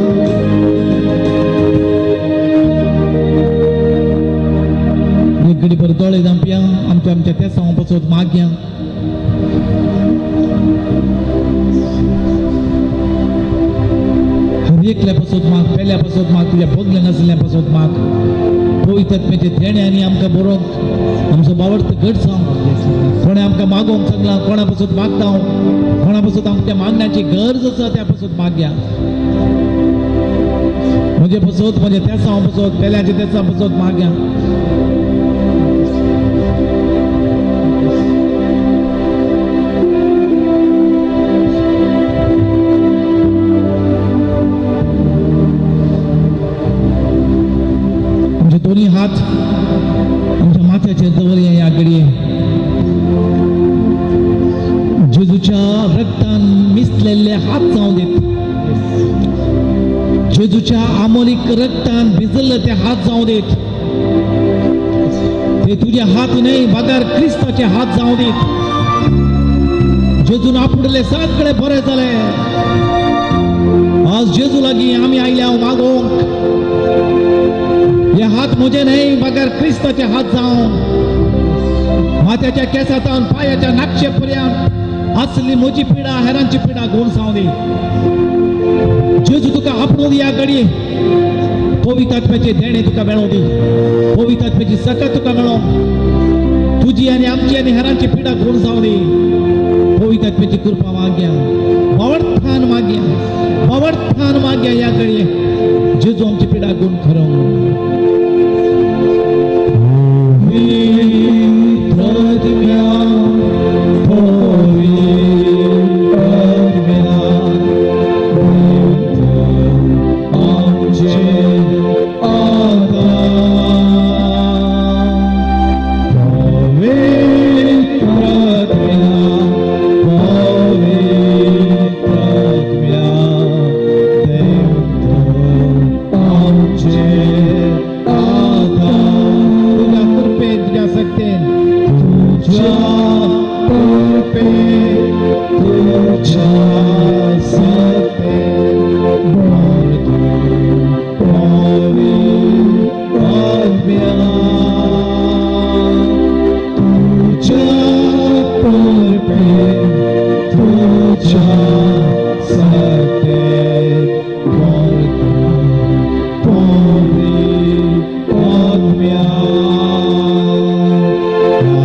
एक घडी पर दोळे धांपया, आमच्या आमच्या त्या पासत मागया. हर एकल्या पासत माग, पेल्या पासत माग, तुज्या बगले नासल्या पासत माग. पवित्र आत्म्याचे देणे आनी आमकां बरोवंक आमचो बावडत घट जावंक. कोणें आमकां मागोवंक सांगलां, कोणा पासत मागता हांव, कोणा पासत आमच्या मागण्याची गरज आसा त्या पासत मागया. म्हजे पासत, म्हजे तेसांव पासत, पेल्याचे तेसां पासत मागया. आमचे दोन्ही हात आमच्या माथ्याचेर दवरया. ह्या घडये जेजूच्या रक्तान मिसलेले हात जावं देत. जेजूच्या आमोलीक रक्तान भिजल्ले ते हात जावं देत. ते तुझे हात न्हय बगर क्रिस्ताचे हात जावं देत. जेजून आपुडले सगळे बरे जाले. आज जेजू लागीं आमी आयल्या मागोवंक. हे हात म्हजे न्हय बगर क्रिस्ताचे हात जावन माथ्याच्या केसातान पायाच्या नाकशे पर्यंत असली म्हजी पिडा, हेरांची पिडा गुण जावं दी. जेजू तुका आपणून ह्या घडये पवित्र आत्म्याचे देणे तुका मेळों दी. पवित्र आत्म्याची सकत तुका मेळों. तुजी आनी आमची आनी हेरांची पिडा गुण जावं दी. पवित्र आत्म्याची कृपा मागया, बावडथान मागया, बावडथान मागया. ह्या घडये जेजू आमची पिडा गुण खरो. पवित्र आत्म्या, पवित्र आत्म्या, आमचे आधार. पवित्र आत्म्या, पवित्र आत्म्या, देव आमचे आधार. तुझ्या कृपेन, तुझ्या शक्तीन, तुझ्या कृपेन, तुझ्या शक्तीन भर तू पवित्र आत्म्या. तुझ्या कृपेन, तुझ्या शक्तीन भर तू पवित्र आत्म्या.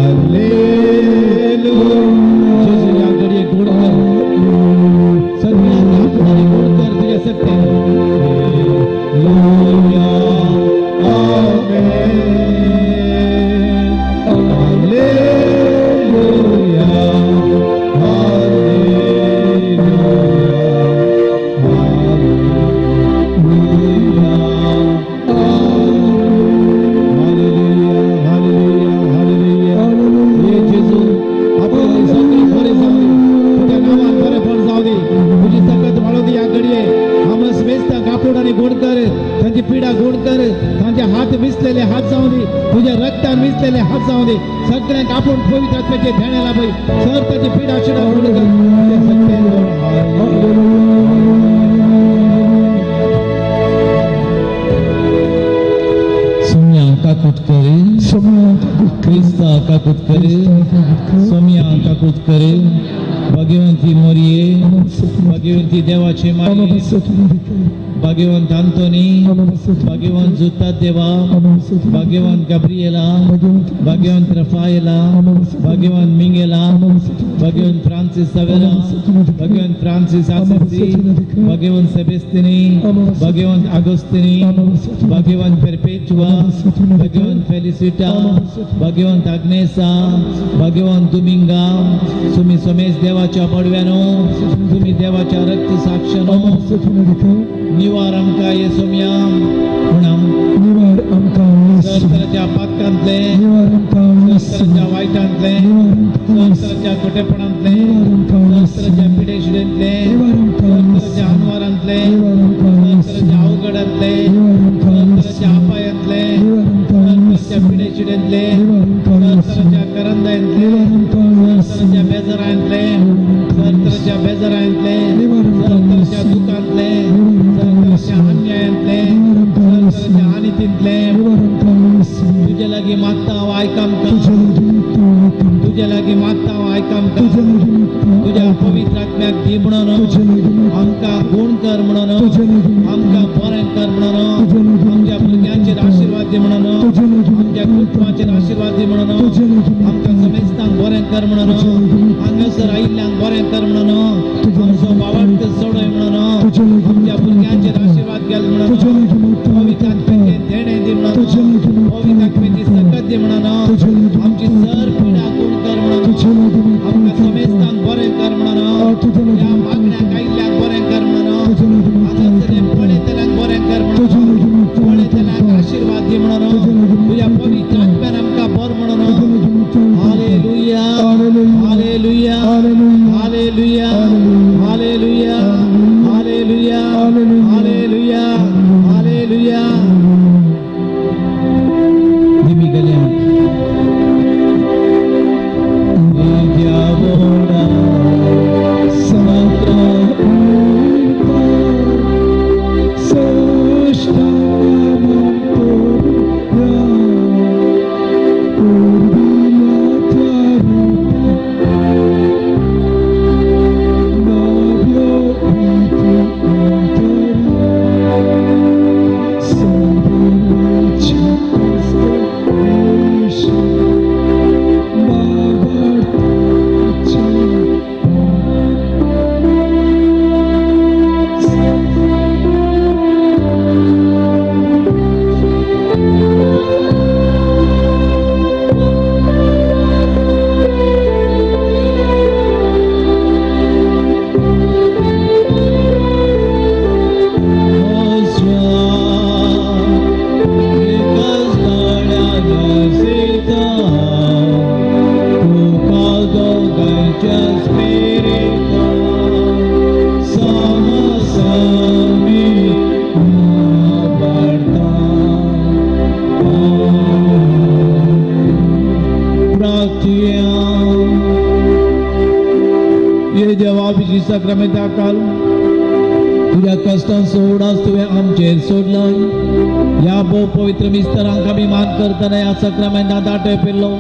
हालेलुया. जेजू ह्या घडये गोड कर. सगळ्यांना आपणाने गोड कर तुझ्या शक्तीन. हालेलुया, आमेन. Hallelujah, hallelujah, hallelujah, hallelujah, hallelujah, hallelujah. हे जेजू, आपण सगळी बरे जाऊ दे. तुझ्या नावात बरेपण जाऊ दे. तुझी सकत वाढू दे. या घडये आमस मेजता कापूड आणि गोड कर. त्यांची पिढा गोड कर. त्यांचे हात विसलेले हात जाऊ दे. तुझ्या रक्तान विसलेले हात जाऊ दे. सगळ्यांक आपण पवित्र आत्म्याचे ध्यानाला बाई सर त्याची पिढा शिडा गोड कर. तुझ्या सत्याने गोड. क्रिस्ता काकूत कर, सोम्या काकूत कर, भाग्यवंती मोरये, भाग्यवंती देवाचे माये, भाग्यवंत आंतोनी, भाग्यवंत जुता देवा, भाग्यवंत गाब्रिएला, भाग्यवंत रफायला, भाग्यवंत मिंगेला, भाग्यवंत फ्रांसीस सवेरा, भाग्यवंत फ्रांसीस आसिसी, भाग्यवंत सेबेस्तिनी, भाग्यवंत आगोस्तिनी, भाग्यवंत पेरपेचुआ, भाग्यवंत फेलिसिटा, भाग्यवंत आग्नेसा, भाग्यवंत दुमिंगा, तुमी सोमेश देवाच्या बडव्यानो, तुमी देवाच्या रक्त साक्षानो, निवार आमकां ये सोम्या म्हणा, निवार आमकां, सरसराच्या पातकांतले, निवार आमकां, सरसराच्या वायटांतले, सरसराच्या खोटेपणांतले, सरसराच्या पिडेशिडेंतले, सरसराच्या अनवारांतले, सरसराच्या अवघडांतले, सरसराच्या अपायांतले, सरसराच्या पिडेशिडेंतले, सरसराच्या करंदायांतले, सरसराच्या बेजारांतले, सरसराच्या बेजारांतले, सरसराच्या दुखांतले, सरसराच्या अन्यायांतले, सरसराच्या अनितींतले, तुजे लागीं मागता हांव आयक आमकां, तुजे लागीं मागता हांव आयक आमकां, तुज्या पवित्र आत्म्याक दी म्हणून आमकां गुण कर म्हणून, आमकां बरें कर म्हणून, आमच्या भुरग्यांचेर आशिर्वाद दी म्हणून, आमच्या कुटुंबाचेर आशिर्वाद दी म्हणून, आमकां समेस्तांक बरें कर म्हणून, हांगासर आयिल्ल्यांक बरें कर म्हणून, आमचो बावट सोडय म्हणून, आमच्या भुरग्यांचेर आशिर्वाद घाल म्हणून, पवित्र आत्म्याचें देणें दी म्हणून, पवित्र आत्म्याची सकत दी म्हणून, आमची सर पिडा गुण कर म्हणून, आमकां समेस्तांक बरें कर म्हणून, ह्या मागण्याक आयिल्ल्यांक बरें कर म्हणून, हांगासर पळयतल्यांक बरें कर म्हणून, पळयतल्यांक आशिर्वाद दी म्हणून, तुज्या पवित्र आत्म्यान आमकां बर म्हणून. Hallelujah, hallelujah, hallelujah, hallelujah, hallelujah, hallelujah, hallelujah. दिमी गेल्या साक्रामेंता काल तुज्या कश्टांचो उडास तुवें आमचेर सोडलाय. ह्या भोव पवित्र मिस्तरांक आमी मान करतना ह्या साक्रामेंता दाटय पेरलो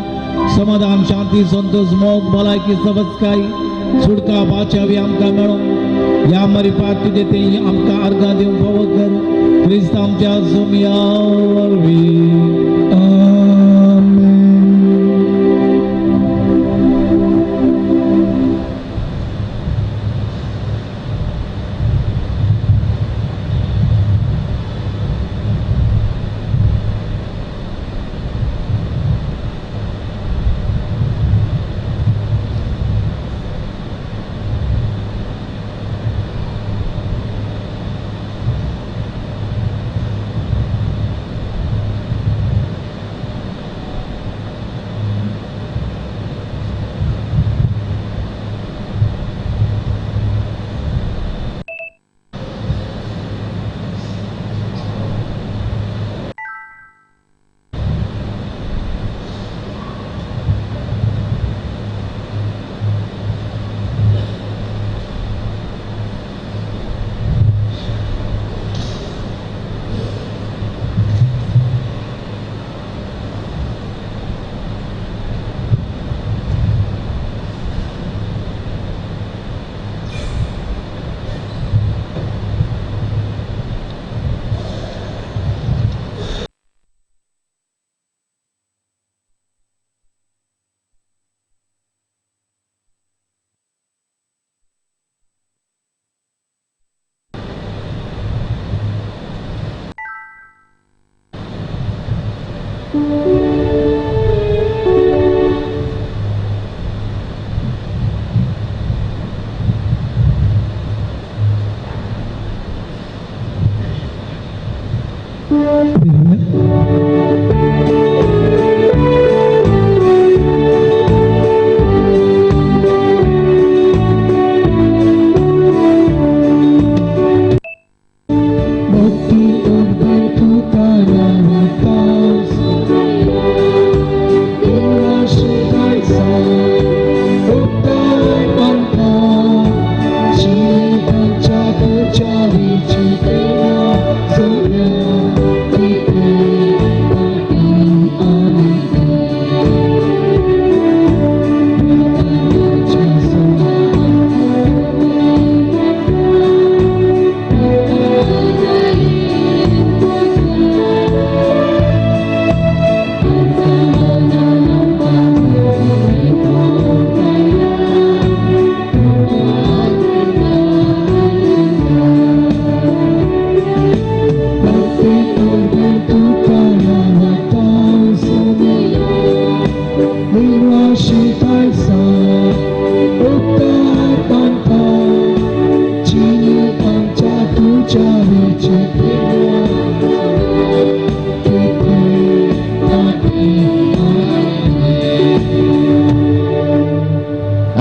समाधान, शांती, संतोष, मोग, भलायकी, सवस्काय, सुटका, बाचावी आमकां मेळो. ह्या मरिपाक तुजें तें आमकां अर्गां दिवंक फावो कर. क्रिस्त आमच्या सोम्या वरवीं.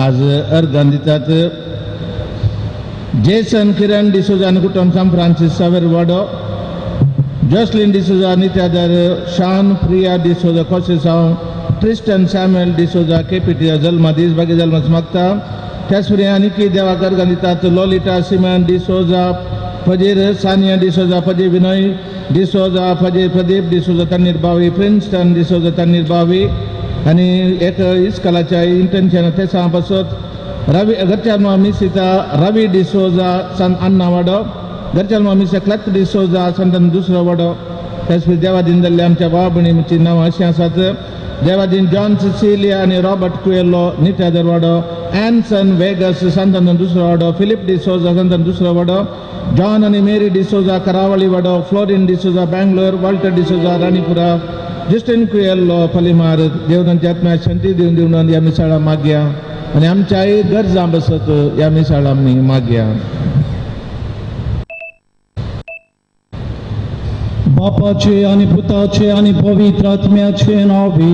आज अर्गान दितात जेसन किरण डिसोजा आनी कुटुंब सांत फ्रांसीस सावेर वाडो, जॉसलीन डिसोजा नित्यादर, शान प्रिया डिसोजा कोसेसांव, ट्रिस्टन सॅम्युअल डिसोजा केपीटी जल्मदीस बाकी जल्मास मागता. त्याच परी आनीकी देवाक अर्गां दितात लोलिटा सिमन डिसोजा फजीर, सानिया डिसोजा फजीर, विनय डिसोजा फजीर, प्रदीप डिसोजा तन्नीर बावी, प्रिन्स्टन डिसोजा तन्नीर बावी आनी एक इस्कलाच्या इंटर्नशन तेसां पासत रवी घरच्या मिसिता रवी डिसोजा सन अन्ना वाडो, घरच्या मिसा क्लत डिसोजा संतन दुसरो वाडो. त्याच देवादीन जाल्ले आमच्या भाव भयणीची नांवां अशीं आसात. देवादीन जॉन सिसिलिया आनी रॉबर्ट कुएलो नित्यादर वाडो, एन्सन वेगस संतन दुसरो वाडो, फिलीप डिसोजा संतन दुसरो वाडो, जॉन आनी मेरी डिसोजा करावळी वाडो, Florine D'Souza Bangalore, Walter D'Souza Ranipura, Justine Coelho Palimar. देव तांच्या आत्म्याक शांती दिवन दिवन ह्या मिसाळा मागया आनी आमच्याय गरजां बसत ह्या मिसाळा आमी मागया. बापाचे आणि पुताचे आणि पवित्र आत्म्याचे नावे.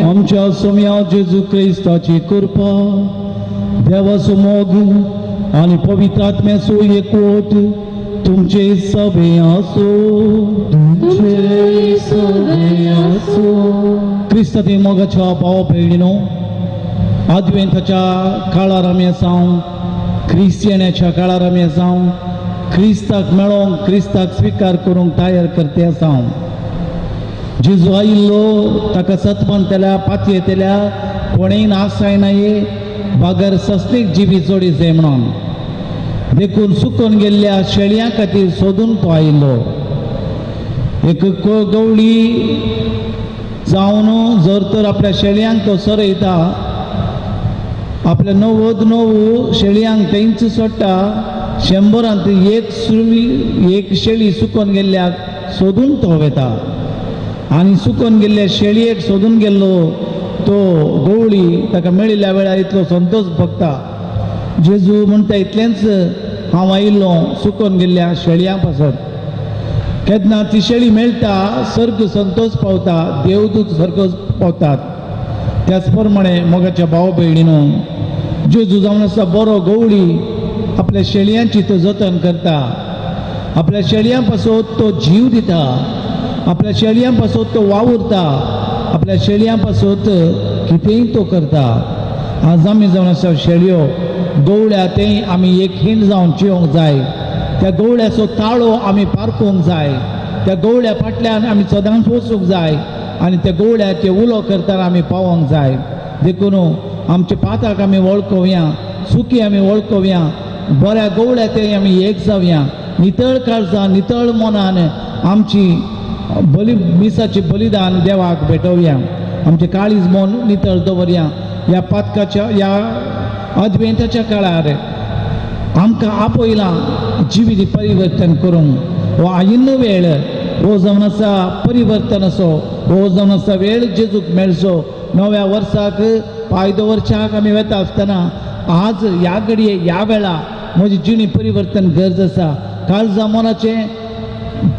आमच्या सोम्या जेजू क्रिस्ताची कृपा, देवाचो मोग आणि पवित्र आत्म्याचो एकवट तुमचे सभे आसो. तुमचे सगळे आसो. क्रिस्ताचे मोगाच्या भाव भयणीनो, आदवेंताच्या काळार आमी आसाव, क्रिस्तियानाच्या काळार आमी आसाव, क्रिस्ताक मेळोंक क्रिस्ताक स्विकार करूंक तयार करते आसा. जेजू आयिल्लो ताका सत मानतल्या पातयेतल्या कोणेय नासायनाये बागर सस्तीक जिवी जोडी जाय म्हणून, देखून सुकून गेल्ल्या शेळयां खातीर सोदून तो आयिल्लो. एक गवळी जावन जर तर आपल्या शेळयांक तो सरयता, आपल्या 99 शेळयांक तेंच सोडटा, 100 एक सुरवी एक शेळी सुकोन गेल्ल्याक सोदून तो वेता आनी सुकोन गेल्ल्या शेळयेक सोदून गेल्लो तो गवळी ताका मेळिल्ल्या वेळार इतलो संतोश भोगता. जेजू म्हणटा इतलेंच हांव आयिल्लो सुकोन गेल्ल्या शेळयां पासत. केन्ना ती शेळी मेळटा सर्ग संतोश पावता, देवदूत सर्ग पावतात. त्याच प्रमाणे मोगाच्या भाव भयणीनो, जेजू जावन आसा बरो गवळी, आपल्या शेळयांची तो जतन करता, आपल्या शेळयां पासत तो जीव दिता, आपल्या शेळयां पासत तो वावुरता, आपल्या शेळयां पासत कितेंय तो करता. आज आमी जावन आसा शेळयो गवळ्या तें आमी एक खीण जावन चिवंक जाय, त्या गवळ्याचो ताळो आमी पारखूंक जाय, त्या गवळ्या फाटल्यान आमी सदांच वचूंक जाय आनी त्या गवळ्याचे उलो करतना आमी पावोंक जाय. देखून आमचे पात्राक आमी वळखोवया, सुखी आमी वळखोवया, बऱ्या गवळ्या ते आमी एक जावया, नितळ काळजान नितळ मनान आमची बली मिसाची बलिदान देवाक भेटोवया, आमचें काळीज मन नितळ दवरया. ह्या पातकाच्या ह्या अद्वेंताच्या काळार आमकां आपयलां जिवीत परिवर्तन करूंक. हो आयिल्लो वेळ हो जावन आसा परिवर्तन असो, हो जावन आसा वेळ जेजूक मेळचो. नव्या वर्साक पांय दवरच्याक आमी वेता आसतना आज ह्या घडये ह्या वेळा म्हजी जिणी परिवर्तन गरज आसा, काळजा मनाचें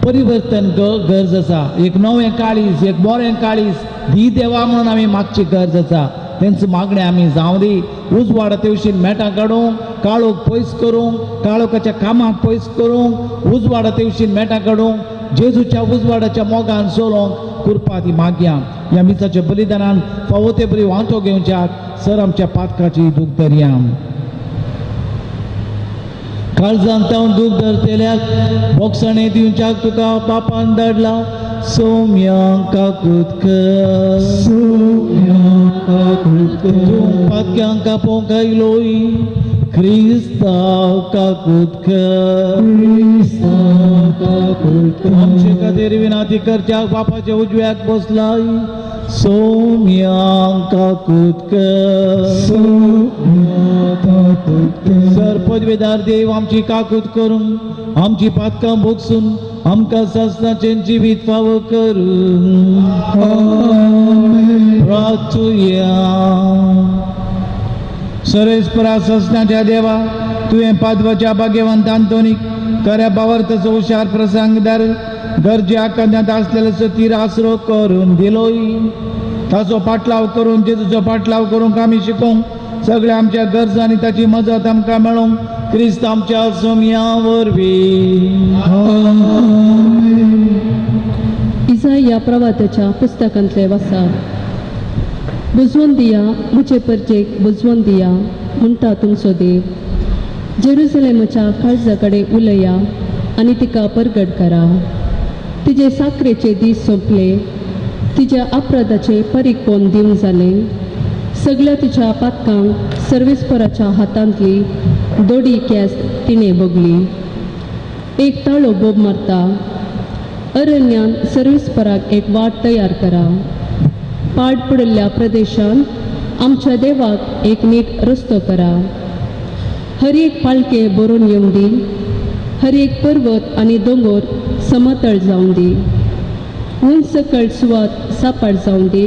परिवर्तन गरज आसा. एक नवें काळीज, एक बरें काळीज दी देवा म्हणून आमी मागची गरज आसा. तेंच मागणें आमी जावं दी. उजवाडा तेवशीन मेटां काडूंक, काळोख पयस करूंक, काळोखाच्या कामाक पयस करूंक, उजवाडा तेवशीन मेटां काडूंक, जेजूच्या उजवाडाच्या मोगान चलोवंक कृपा ती मागया. ह्या मिसाच्या बलिदानान फावो ते बरी वांटो घेवच्याक सर आमच्या पातकाची दूख धरया. काळजान तावन दूख धरतल्याक बोगसणें दिवच्याक तुका बापान धाडला. सोम्यांक काकूत कर, तूं पातक्यांक आपोवंक आयलोय, क्रिस्तांव काकूत कर. आमचे खातीर विनाती करच्याक बापाच्या उजव्याक बसलाय. सोम्यांक काकूत कर. सर पदवेदार देव आमची काकूत करून आमची पातकां भोगसून आमकां सासणाचें जिवीत फावो करून प्रार्थुया. सरेस्परा ससनाच्या देवा, तुवें पादवाच्या भाग्यवंत आंतोनीक खऱ्या बावर्थाचो हुशार प्रसंगदार गरजे आकांतांत आसलेल्याचो तीर आसरो करून दिलोय. ताचो पाटलाव करून जेजूचो पाटलाव करूंक आमी शिकोवंक सगळ्या आमच्या गरजांनी ताची मजत आमकां मेळोंक क्रिस्त आमच्या सोमया वरवीं. इजाया प्रवाताच्या पुस्तकांतले वासा. बुजवून दिया म्हजे परजेक, बुजवून दिया म्हणटा तुमचो देव. जेरुसलेमाच्या काळजा कडेन उलया आनी तिका परगट करा. तिजे साकरेचे दीस सोंपले, तिज्या अपराधाचे परिकोण दिवन जाले. सगळ्या तिच्या पातकांक सर्वेस्पराच्या हातांतली दोडी केस तिणें भोगली. एक ताळो बोब मारता, अरण्यान सर्वेस्पराक एक वाट तयार करा. पाड पडिल्ल्या प्रदेशांत आमच्या देवाक एक नीट रस्तो करा. हर एक पालके बरोवन येवं दी, हर एक पर्वत आनी दोंगोर समतळ जावं दी. उंच सकळ सुवात सापाट जावं दी,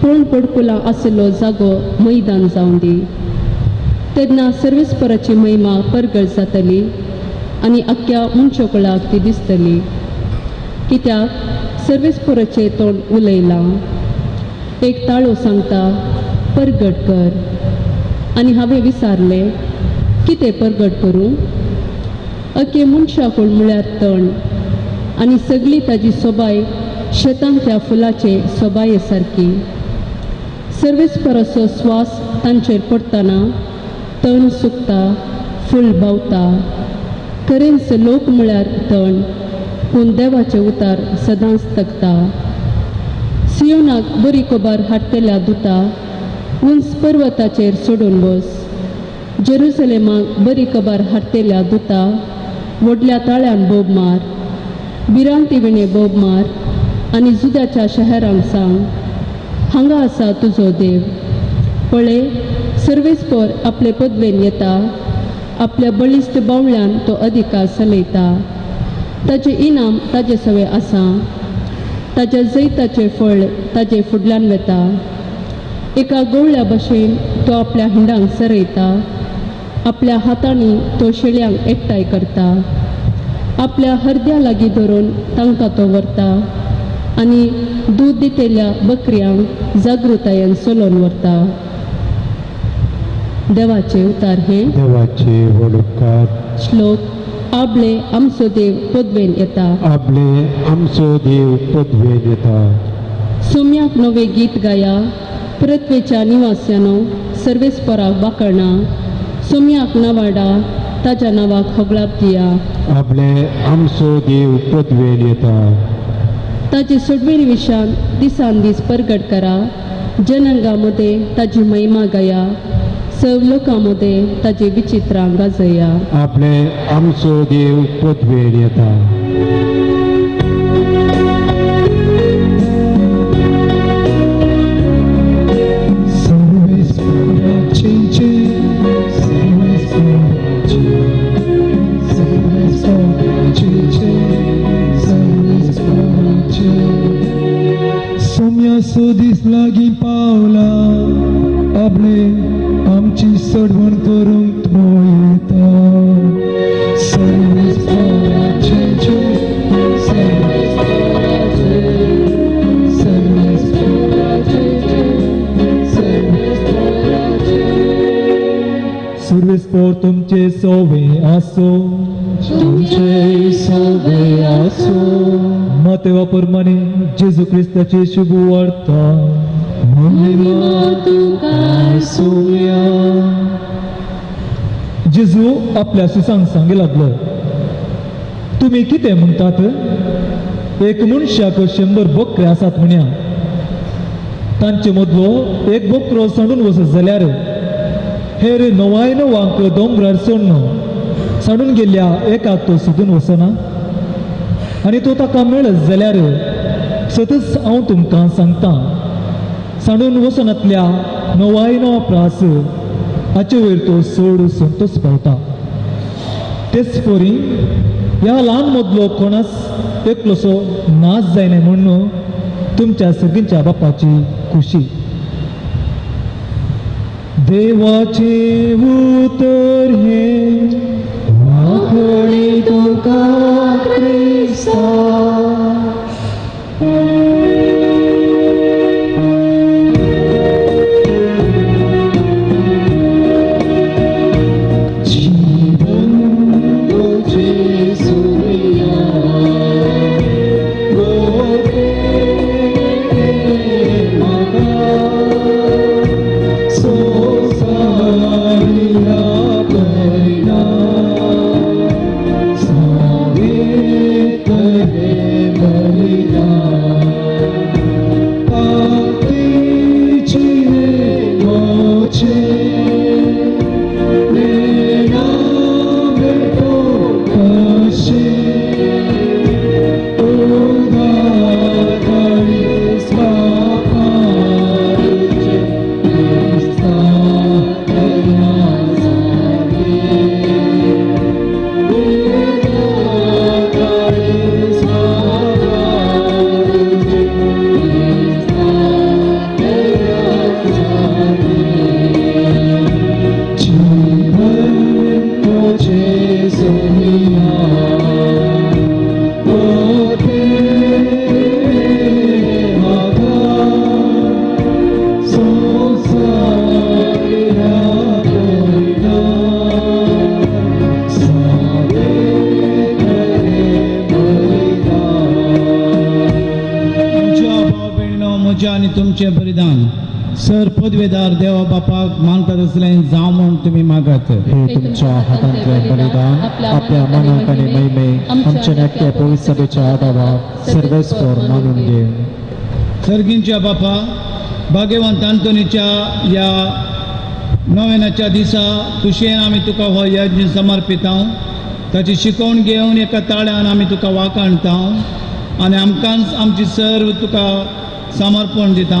पूण पडकुलां आशिल्लो जागो मैदान जावं दी. तेन्ना सर्वेस्पराची महिमा परगट जातली आनी अख्ख्या मनशाकुळाक ती दिसतली, कित्याक सर्वेस्पराचें तोंड उलयलां. एक ताळो सांगता, परगट कर. आनी हांवें विचारलें, कितें परगट करूं? अके मनशाकूळ म्हळ्यार तण आनी सगळी ताजी सोबाय शेतांतल्या फुलाचे सोबाये सारकी. सर्वेस्पराचो स्वास तांचेर पडटना तण सुकता, फूल बावता. खरेंच लोक म्हळ्यार तण, पूण देवाचें उतार सदांच तगता. सियोनाक बरी खबर हाडटल्या दुता, उंच पर्वताचेर सोडून बस. जेरुसलेमाक बरी खबर हाडटल्या दुता, व्हडल्या ताळ्यान बोब मार, भिरांती विणे बोब मार आनी जुद्याच्या शहरांक सांग, हांगा आसा तुजो देव. पळय, सर्वेस्पर आपले पदवेन येता, आपल्या बळिश्ट बावळ्यान तो अधिकार चलयता. ताचें इनाम ताजे सवे आसा, ताज्या जैताचें फळ ताजे फुडल्यान वेता. एका गवळ्या भशेन तो आपल्या हिंडांक सरयता, आपल्या हातांनी तो शेळयांक एकठांय करता. आपल्या हरद्या लागीं धरून तांकां तो व्हरता आनी दूद दितेल्या बकऱ्यांक जागृतायेन चलोवन व्हरता. देवाचे उतार हे. देवाचे व्हड उपकार. श्लोक. आबले आमचो देव पदवेन येता. आपले आमचो देव पदवेन येता. सोम्याक नवे गीत गाया, पृथ्वेच्या निवास्यानो, सर्वेस्पराक वाकणा. सोम्याक नावाडा, ताज्या नांवाक होगळाप दिया. आपले आमचो देव पदवेन येता. ताजे सोडवेण विशान दिसान दीस परगट करा. जनंगा मध्ये ताजी महिमा गाया, सव लोकां मध्ये ताजी विचित्रां गाजया. आपले आमचो देव पदवेन येता. सोम्यासो दीस लागीं पावला, आपले आमची सडवण करूंक तो येता. सर्वेस्पराचे जय, सर्वेस्पराचे, सर्वेस्पराचे जय, सर्वेस्पराचे. सर्वेस्पर तुमचे सोवे आसो. तुमचे सवे आसो. मातेवा प्रमाणे जेजू क्रिस्ताची शुभ वार्ता. महिमा तुका सोम्या. जेजू आपल्या शिसांक सांगी लागलो, तुमी कितें म्हणटात? एक मनशाक 100 बकरे आसात म्हणया. तांचे मदलो एक बकरो सांडून वचत जाल्यार हेर 99 दोंगरार सोडून सांडून गेल्ल्या एकाक तो सोदून वचना? आनी तो ताका मेळत जाल्यार सतच हांव तुमकां सांगता, सांडून वचनातल्या 99 प्रास हाचे वयर तो चड संतोष पावता. तेच परी ह्या ल्हान मदलो कोणाच एकलोसो नाच जायना म्हणून तुमच्या सगळ्यांच्या बापाची खुशी. देवाचे उतर हे. वाखणी तुका क्रिस्ता. म्हज्या भाव भयणीनो, म्हजें आनी तुमचें बलिदान सर पदवेदार देवा बापाक मानता तसलें जावं म्हूण तुमी मागात. हे तुमच्या हातांतलें बलिदान आपल्या मनाक आनी महिमे आमच्या नाट्य पवित्र सभेच्या आदावाक सर्वेस्पर मानून घेवन. सर्गींच्या बापा, भाग्यवंत आंतोनीच्या ह्या नोवेनाच्या दिसा खुशयेन आमी तुका हो यज्ञ समर्पिता. ताची शिकवण घेवन एका ताळ्यान आमी तुका वाखाणता आनी आमकांच आमची सर्व तुका समर्पण दिता.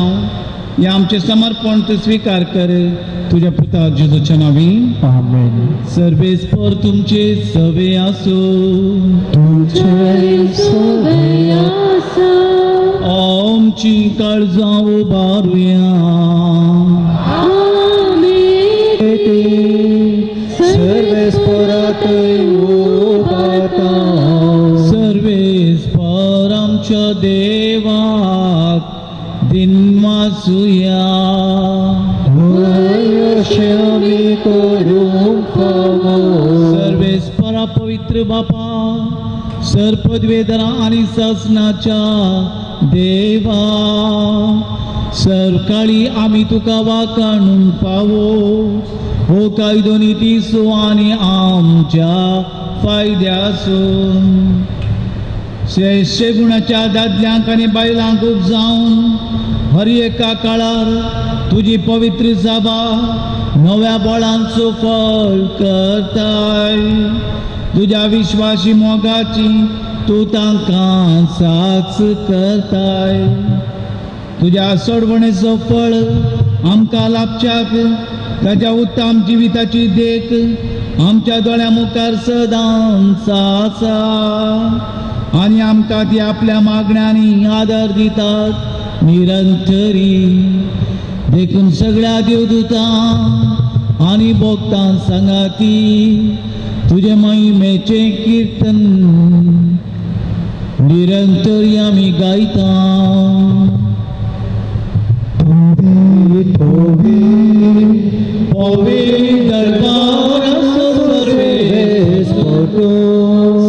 हें आमचें समर्पण तूं स्विकार कर तुज्या पुता जेजूच्या नांवी. आमेन. सर्वेस्पर तुमचे सवे आसूं. तुमचे सवे. आमची काळजां उबारुया. सर्वेस्परातय उबारता. सर्वेस्पर आमच्या देवाक दिनवासुया. अशें आमी करूंक फावो. सर्वेस्परा पवित्र बापा, सर पदवेधरा आनी सासनाच्या देवा, सरकाळी आमी तुका वाखाणूंक पावो हो कायदो नितीसो आनी आमच्या फायद्यासून श्रेश्ठ गुणाच्या दादल्यांक आनी बायलांक उपजावन हर एका काळार तुजी पवित्र सभा नव्या बळांचो फळ करताय. तुज्या विश्वासी मोगाची तूं तांकां साक्ष करताय. तुज्या सोडवणेचो फळ आमकां लाभच्याक ताच्या उत्तम जिविताची देख आमच्या दोळ्या मुखार सदांच आसा आनी आमकां ती आपल्या मागण्यांनी आदार दितात निरंतरी. देखून सगळ्या देवदूतां आनी भक्तां सांगाती तुजे महिमेचें किर्तन निरंतरी आमी गायता. पवित्र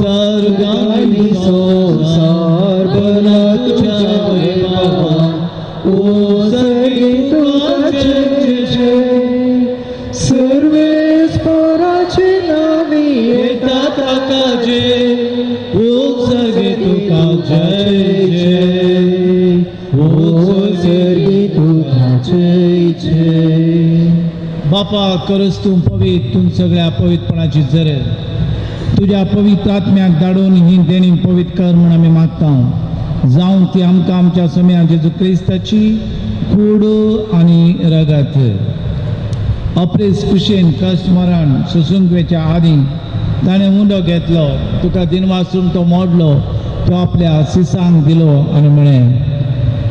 सर्गांनी संवसार भला तुझ्या वैभवा ओ सर्गी तुझे सर्वेस्पराचे नावी येता ताका जय, उत्सर्गे तुका जय जय, ओ सर्गी तुका जय जय. बापा, करस तूं पवित्र, तूं सगळ्या पवित्रपणाची जर तुज्या पवित्र आत्म्याक धाडून ही देणी पवित्र कर म्हूण आमी मागता. जावं ती आमकां आमच्या सम्या जेजू क्रिस्ताची कूड आनी रगत. अप्रेस कुशेन कश्ट मरण सोसूंक आदीं ताणें उंडो घेतलो, तुका दिनवासून तो मोडलो, तो आपल्या सिसांक दिलो आनी म्हळें,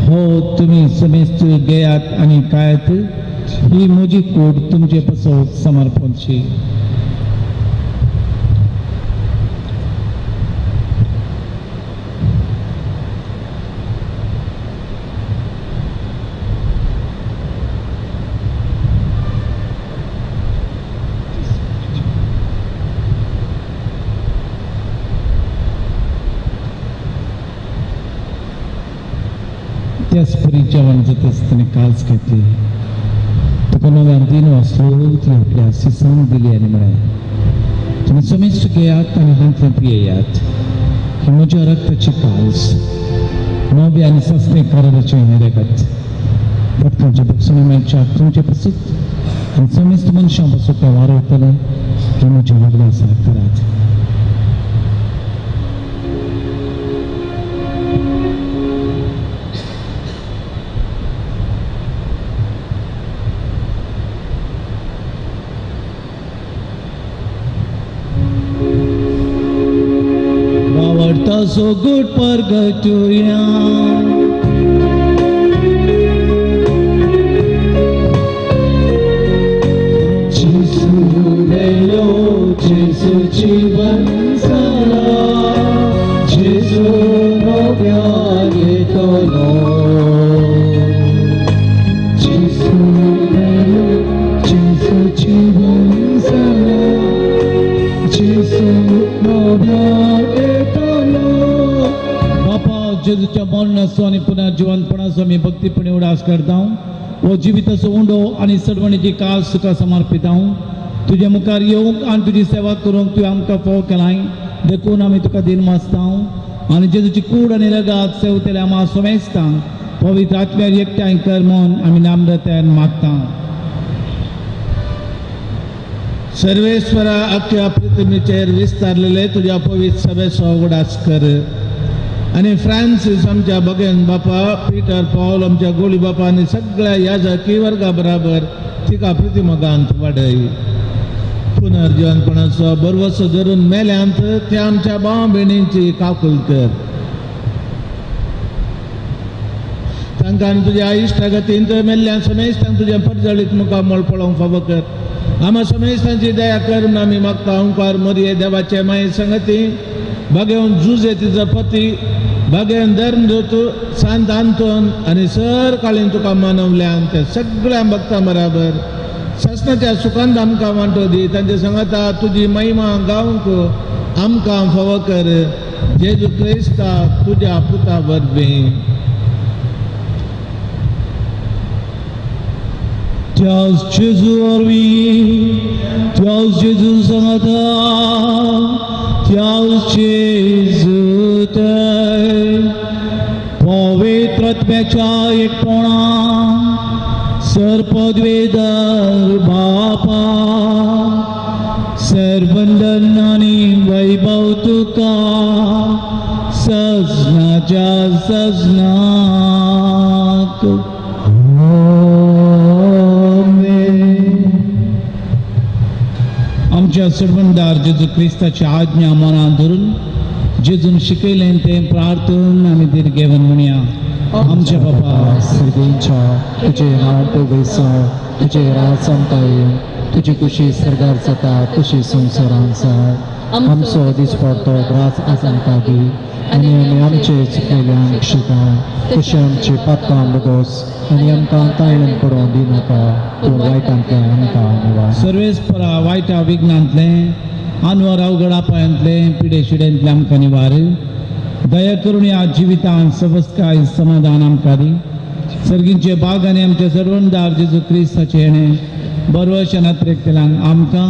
हो तुमी समेस्त घेयात आनी खायात, ही म्हजी कूड तुमचे पासत समर्पणची. त्याच परी जेवण जाताच ताणें काळज घेतली, तुका नव्यान दिन वाचलो, ती आपल्या सिसांक दिली आनी म्हळें, तुमी समेस्त घेयात आनी हांतलें पियेयात, ही म्हज्या रक्ताची काळज, नव्या आनी सस्ते कराराचें हें रगत, पटकांच्या बक्षणा मेळच्या तुमचे पासत आनी समेस्त मनशां पासून तें वारयतलें हें म्हजें व्हडलें आसा करात. So good परगटुया जेसू मेलो जेसू जीवन सारा जेसू नव्या येतलो जेसू मेलो जेसू जीवन सारा जेसू नव्या येतलो. बापा जेजूच्या मरणाचो आनी पुनर्जिवनपणाचो आमी भक्तीपणी उडास करता. हो जिविताचो उंडो आनी सडवणीची कास तुका समर्पिता. तुजे मुखार येवंक आनी तुजी सेवा करूंक तुवें आमकां फोव केलाय देखून आमी तुका दिन मासता आनी जेजूची कूड आनी रगात सेवतले आमा समेस्ता पवित्र आत्म्यार एकठांय कर म्हूण आमी नम्रतायेन मागता. सर्वेश्वरा अख्ख्या पृथ्वीचेर विस्तारलेले तुज्या पवित्र सभेचो उगडास कर आनी फ्रांसीस आमच्या बगेन बापा, पीटर पावल आमच्या गोळी बापा आनी सगळ्या याजकी वर्गा बराबर तिका प्रतिमगांत वाडय. पुनर्जीवनपणाचो बरवसो धरून मेल्यांत त्या आमच्या भाव भयणींची काकूल कर. तांकां आनी तुज्या इश्टागतींत मेल्ल्या समेस्तांक तुज्या परजळीत मुखामळ पळोवंक फावो कर. आमा समेस्तांची दया कर म्हूण आमी मागता. ओंकार मोरये देवाचे माये संगती बागेवन जुजे तिजो पती बागेवन धर्मदूत सांत आंतोन आनी सर काळीन तुका मानवल्यान त्या सगळ्या भक्तां बराबर सासणाच्या सुखांत आमकां वांटो दी. तांचे सांगता तुजी महिमा गावंक आमकां फावो कर. जेजू क्रिस्ता तुज्या पुता वरवीं. त्याच जेजू वरवीं, त्याच जेजू सांगता, त्याच जेजू ते पवित्र आत्म्याच्या एकपणा सर्पद्वेदर बापा सर्वंदन आनी वैभव तुका सजनाच्या सजनाक. आमच्या सर्वंदार जेजू क्रिस्ताची आज्ञा मनात धरून जेजून शिकयलें तें प्रार्थन आमी दीर्घेवन म्हणया. आमच्या बापा सर्गेंच्या तुजें नांव पवित्र, तुजें राज आमकां येवं, तुजी कुशी सर्गार जाता तशी संवसारांत जावं. आमचो दिसपडतो ग्रास आज आमकां दी आनी आमी आमचे चुकलेल्यांक शिका तशें आमचे पातकां बोगोस आनी आमकां ताळण पडोवंक दिनाका पूण वायटांतल्यान आमकां निवार. सर्वेस्परा वायटा विघ्नांतलें आनवर अवघडापायांतलें पिडे शिडेंतलें आमकां निवार. दया करून ह्या जिवितांत सवस्काय समाधान आमकां दी. सर्गींचे बाग आनी आमचे सर्वणदार जेजू क्रिस्ताचें हेणें बरवश नात्रेकतल्यांक आमकां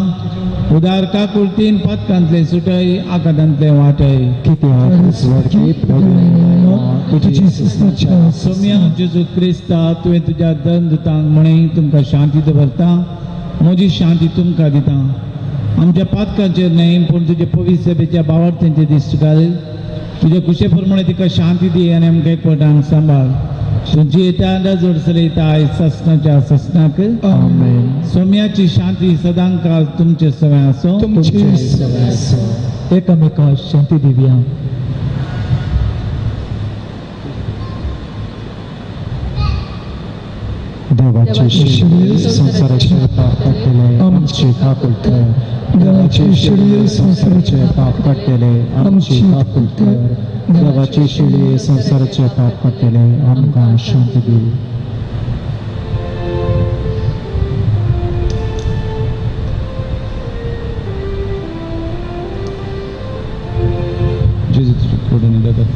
उदार काकुळतीन पातकांतले सुटय आकादांतले वाटय. सोम्या जेजू क्रिस्ता तुवें तुज्या दंदुतांक म्हणे तुमकां शांती दवरता, म्हजी शांती तुमकां दिता. आमच्या पातकांचेर न्हय पूण तुजे पवित्र सभेच्या बावार्थ्यांचे दिश्ट घाल. तुज्या कुशे प्रमाणे तिका शांती दी आनी आमकां एकवटान सांबाळ. तुजी येता जोड चलयता आयज ससनाच्या ससनाक. सोम्याची शांती सदांकाळ तुमचे सवय आसो. तुमचे सवय आसो. एकामेका शांती दिवया. देवाचे शिर्ये संवसाराचे पाप काडटले आमची काकूळ कर. देवाचे शिर्ये संवसाराचे पाप काडटले आमची काकूळ कर. देवाचे शिर्ये संवसाराचे पाप काडटले आमकां शांती दी. Gesù ti ricorda nella data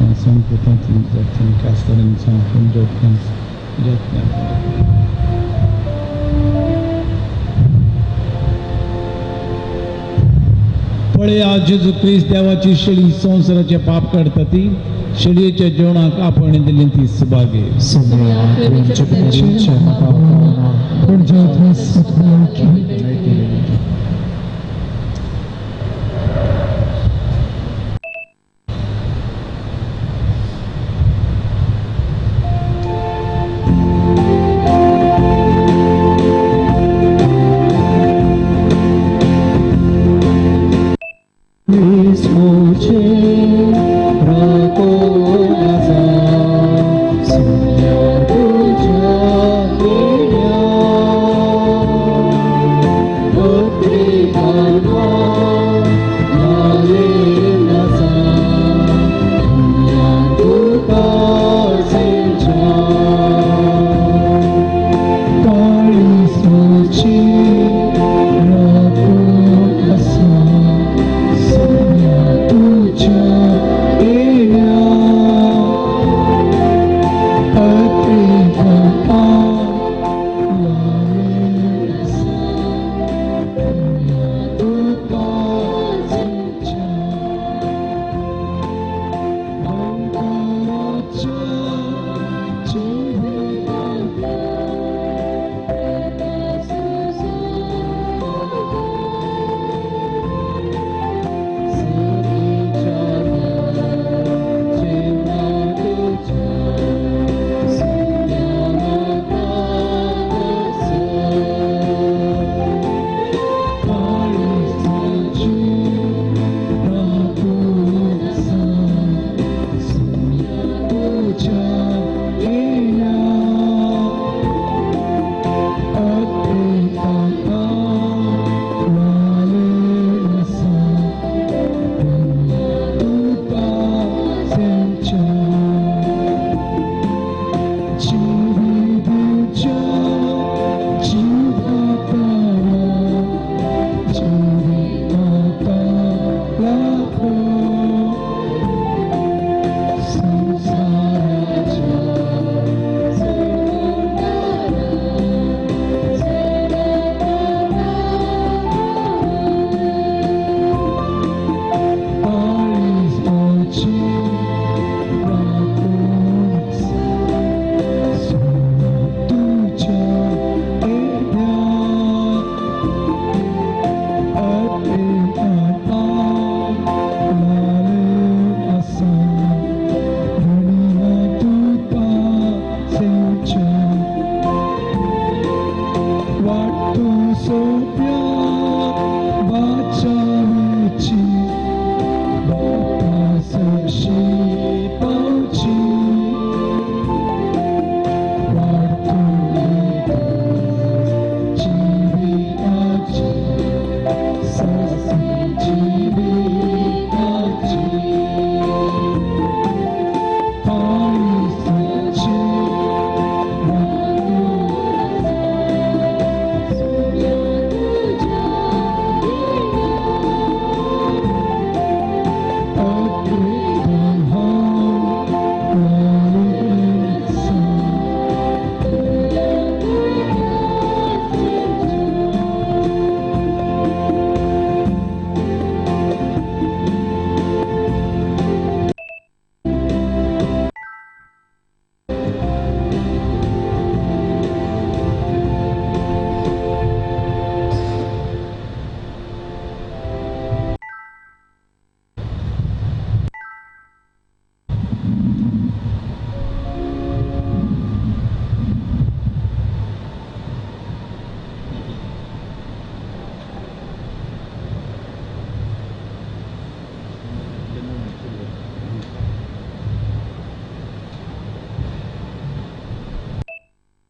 पळया जेजू क्रिस्त देवाची शेळी संवसाराचे पाप काडटा ती शेळयेच्या जेवणाक आपण दिली ती सुभागे. तुमच्या भलायकी.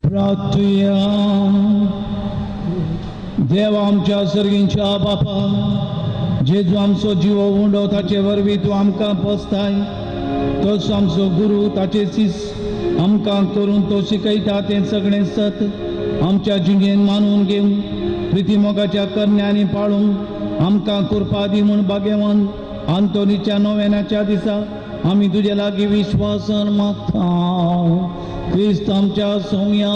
प्रार्थुया. देव आमच्या सर्गींच्या बापा, जेजू आमचो जिवो उंडो ताचे वरवीं तूं आमकां पोसताय, तोच आमचो गुरू ताचे शिस आमकां करून तो शिकयता तें सगळें सत आमच्या जिणेन मानून घेवन प्रिती मोगाच्या करण्यांनी पाळून आमकां कृपा दी म्हूण भाग्यवान आंतोनीच्या नोवेनाच्या दिसा आमी तुजे लागीं विश्वासान मागता, क्रिस्त आमच्या सोम्या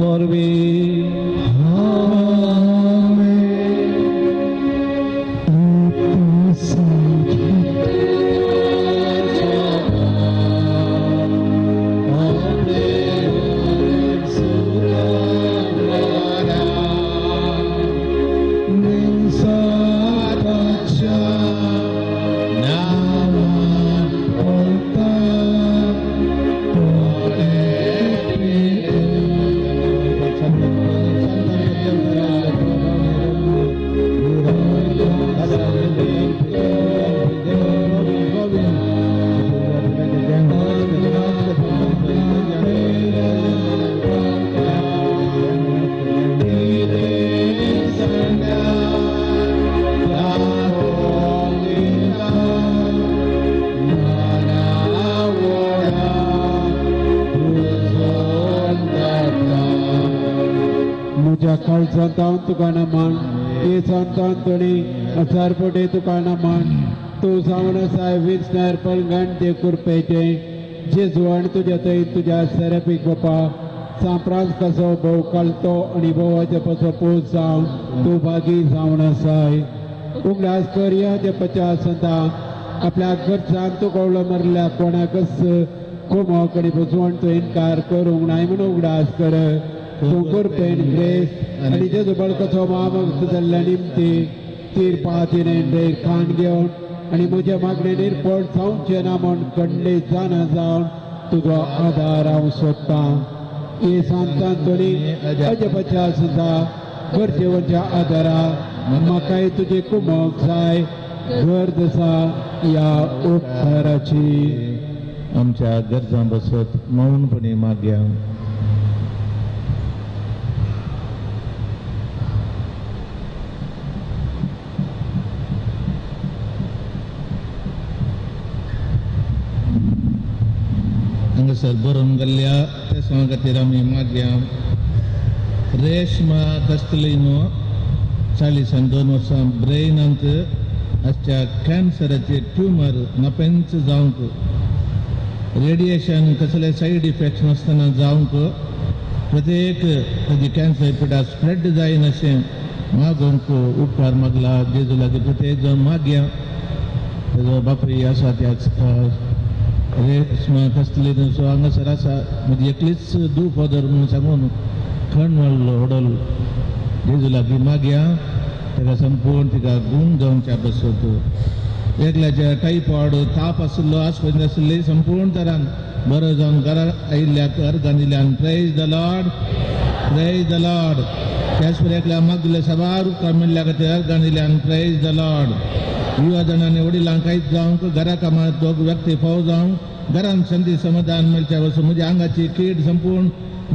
वरवीं. म्हज्या काळजांत हांव तुका नमन हे संतान तोणी हजार पटे तुका नमन तूं जावन आसाय विंचणार पलंगण ते कुरपेचें जेजू आनी तुज्या थंय तुज्या सेरेपीक बापा सांप्रांस कसो भोव कळतो आनी भोवाचे पसो पूत जावन तूं भागी जावन आसाय उगडास करया ते पचास संता आपल्या घरच्यान तूं कवळो मरल्या कोणाकच कुमोक आनी बसवण तूं इनकार करूंक नाय म्हणून उगडास कर तूं कुरपेन ग्रेस आनी जेजू बळकचो मामक जाल्ल्या निमती तीर पातीन खाण घेवन आनी म्हज्या मागणे निरपड जावचें ना म्हूण खंडीत जाणा जावन तुजो आदार हांव सोदतां हे सांतान तोणी अजपाच्या सुद्दां गरजेवरच्या आदारा म्हाकाय तुजे कुमोक जाय गरज आसा ह्या उपकाराची. आमच्या गरजां बसत मौनपणे मागया. हांगासर बरोवन गेल्ल्या त्या समा खातीर आमी मागया. रेशमा कस्तलिनो 42 वर्सां ब्रेनांत आसच्या कॅन्सराचे ट्युमर नपेंच जावंक रेडिएशन कसले सायड इफेक्ट्स नासतना जावंक प्रत्येक ताजी कॅन्सर पिडा स्प्रेड जायनाशें मागोवंक उपकार मागला. जेजू लागीं प्रत्येक जावन मागया. ताजो बापूय आसा त्या रेशमा कस्तलिनो हांगासर आसा म्हजी एकलीच धूव फादर म्हणून सांगून खण व्हडलो व्हडल जेजू लागीं मागया. ताका संपूर्ण तिका गूण जावच्या बसत. एकल्याच्या टायफॉयड ताप आशिल्लो आस्पत्रेंत आशिल्ली संपूर्ण तरान बरो जावन घरा आयिल्ल्याक अर्गां दिल्यान praise the Lord, praise the Lord. त्याच परी एकल्या मागले साबार उपकार मेळ्ळ्या खातीर अर्गां दिल्यान प्रेज the Lord. युवा जाणांनी वडिलांक कांयच जावंक घरा कामांत दोग व्यक्ती फाव जावंक घरांत संदी समाधान मेळच्या बसून म्हज्या आंगाची कीड संपूर्ण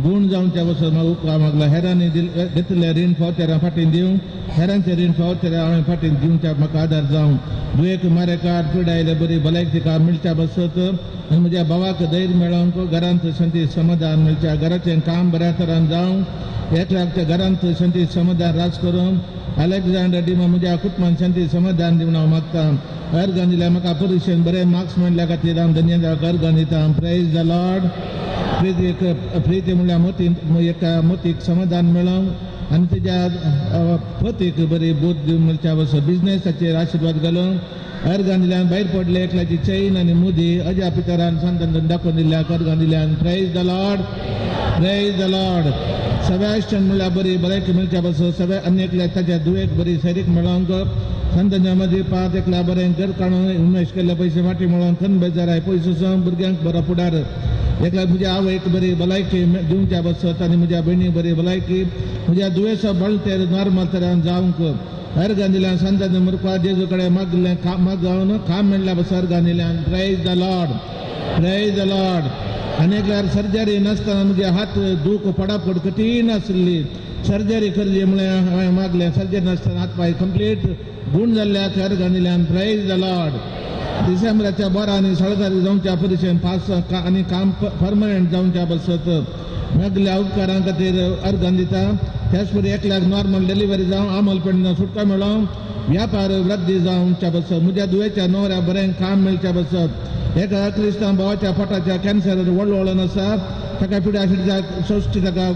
गूण जावच्या बसून म्हाका उपकार मागला. हेरांनी घेतिल्लें रीण फावतेरां फाटीं दिवंक हेरांचें रीण फावतेरां हांवें फाटीं दिवच्या म्हाका आदार जावंक दुयेक मारेकार पिडायले बरी भलायकी तिका मेळच्या बसत आनी म्हज्या भावाक धैर्य मेळोवंक घरांत शांती समाधान मेळच्या घराचें काम बऱ्या तरान जावंक एकल्याक त्या घरांत शांती समाधान राज करूंक अलेक्झांडर डिमा म्हज्या कुटुंबान शांती समाधान दिवन हांव मागतां. अर्गां दिल्या म्हाका परिक्षेन बरे मार्क्स मेळ्ळ्या खातीर हांव धन्यवाद अर्गां दितां. Praise the Lord. प्रिती प्रिती म्हणल्यार मोती एका मोतीक समाधान मेळोवंक आनी तेज्या पतीक बरी बोध दिवन मेळच्या बस बिजनेसाचेर आशिर्वाद घालूंक अर्गां दिल्यान भायर पडले एकल्याची चैन आनी मुदी अज्या पितरान संतान दाखोवन दिल्या अर्गां दिल्यान praise the Lord, praise the Lord. Sebastian म्हणल्यार बरी भलायकी मेळच्या बस सगळे आनी एकल्या ताच्या दुयेक बरी सैरीक मेळोवंक संतांच्या मदीं पांच एकल्या बरें घर काडून उमेश केल्ले पयशे फाटी मेळोवन खन बेजाराय पयसो सो भुरग्यांक बरो फुडार एकल्या म्हज्या आवयक बरी भलायकी दिवच्या बसत आनी म्हज्या भयणी बरी भलायकी म्हज्या दुयेंसा बळतेर नॉर्मल तरान जावंक अर्गां दिल्यान संतांच्या मुरपा जेजू कडेन मागलें मागोवन काम मेळ्ळ्या बस अर्गां दिल्यान praise the Lord, praise the Lord. आनी एकल्यार सर्जरी नासतना म्हजे हात दूख पडापड कठीण आशिल्ली सर्जरी करची म्हळ्यार हांवें मागलें सर्जरी नासतना हात पांय कंप्लीट गूण जाल्ल्याक अर्गां दिल्यान प्रेज the Lord. डिसेंबराच्या 12 आनी 16 तारीख जावच्या परिक्षेन पास आनी काम परमनंट जावच्या बसत मागल्या उपकारां खातीर अर्गां दिता. त्याच परी एकल्याक नॉर्मल डिलिव्हरी जावं आमल पेडणा सुटका मेळोवंक व्यापार वृद्धी जावच्या बसत म्हज्या दुयेच्या नवऱ्या बरें काम मेळच्या बसत एका क्रिस्तांव भावाच्या पोटाच्या कॅन्सर व्हडलो वळण आसा ताका पिडा सोंसची ताका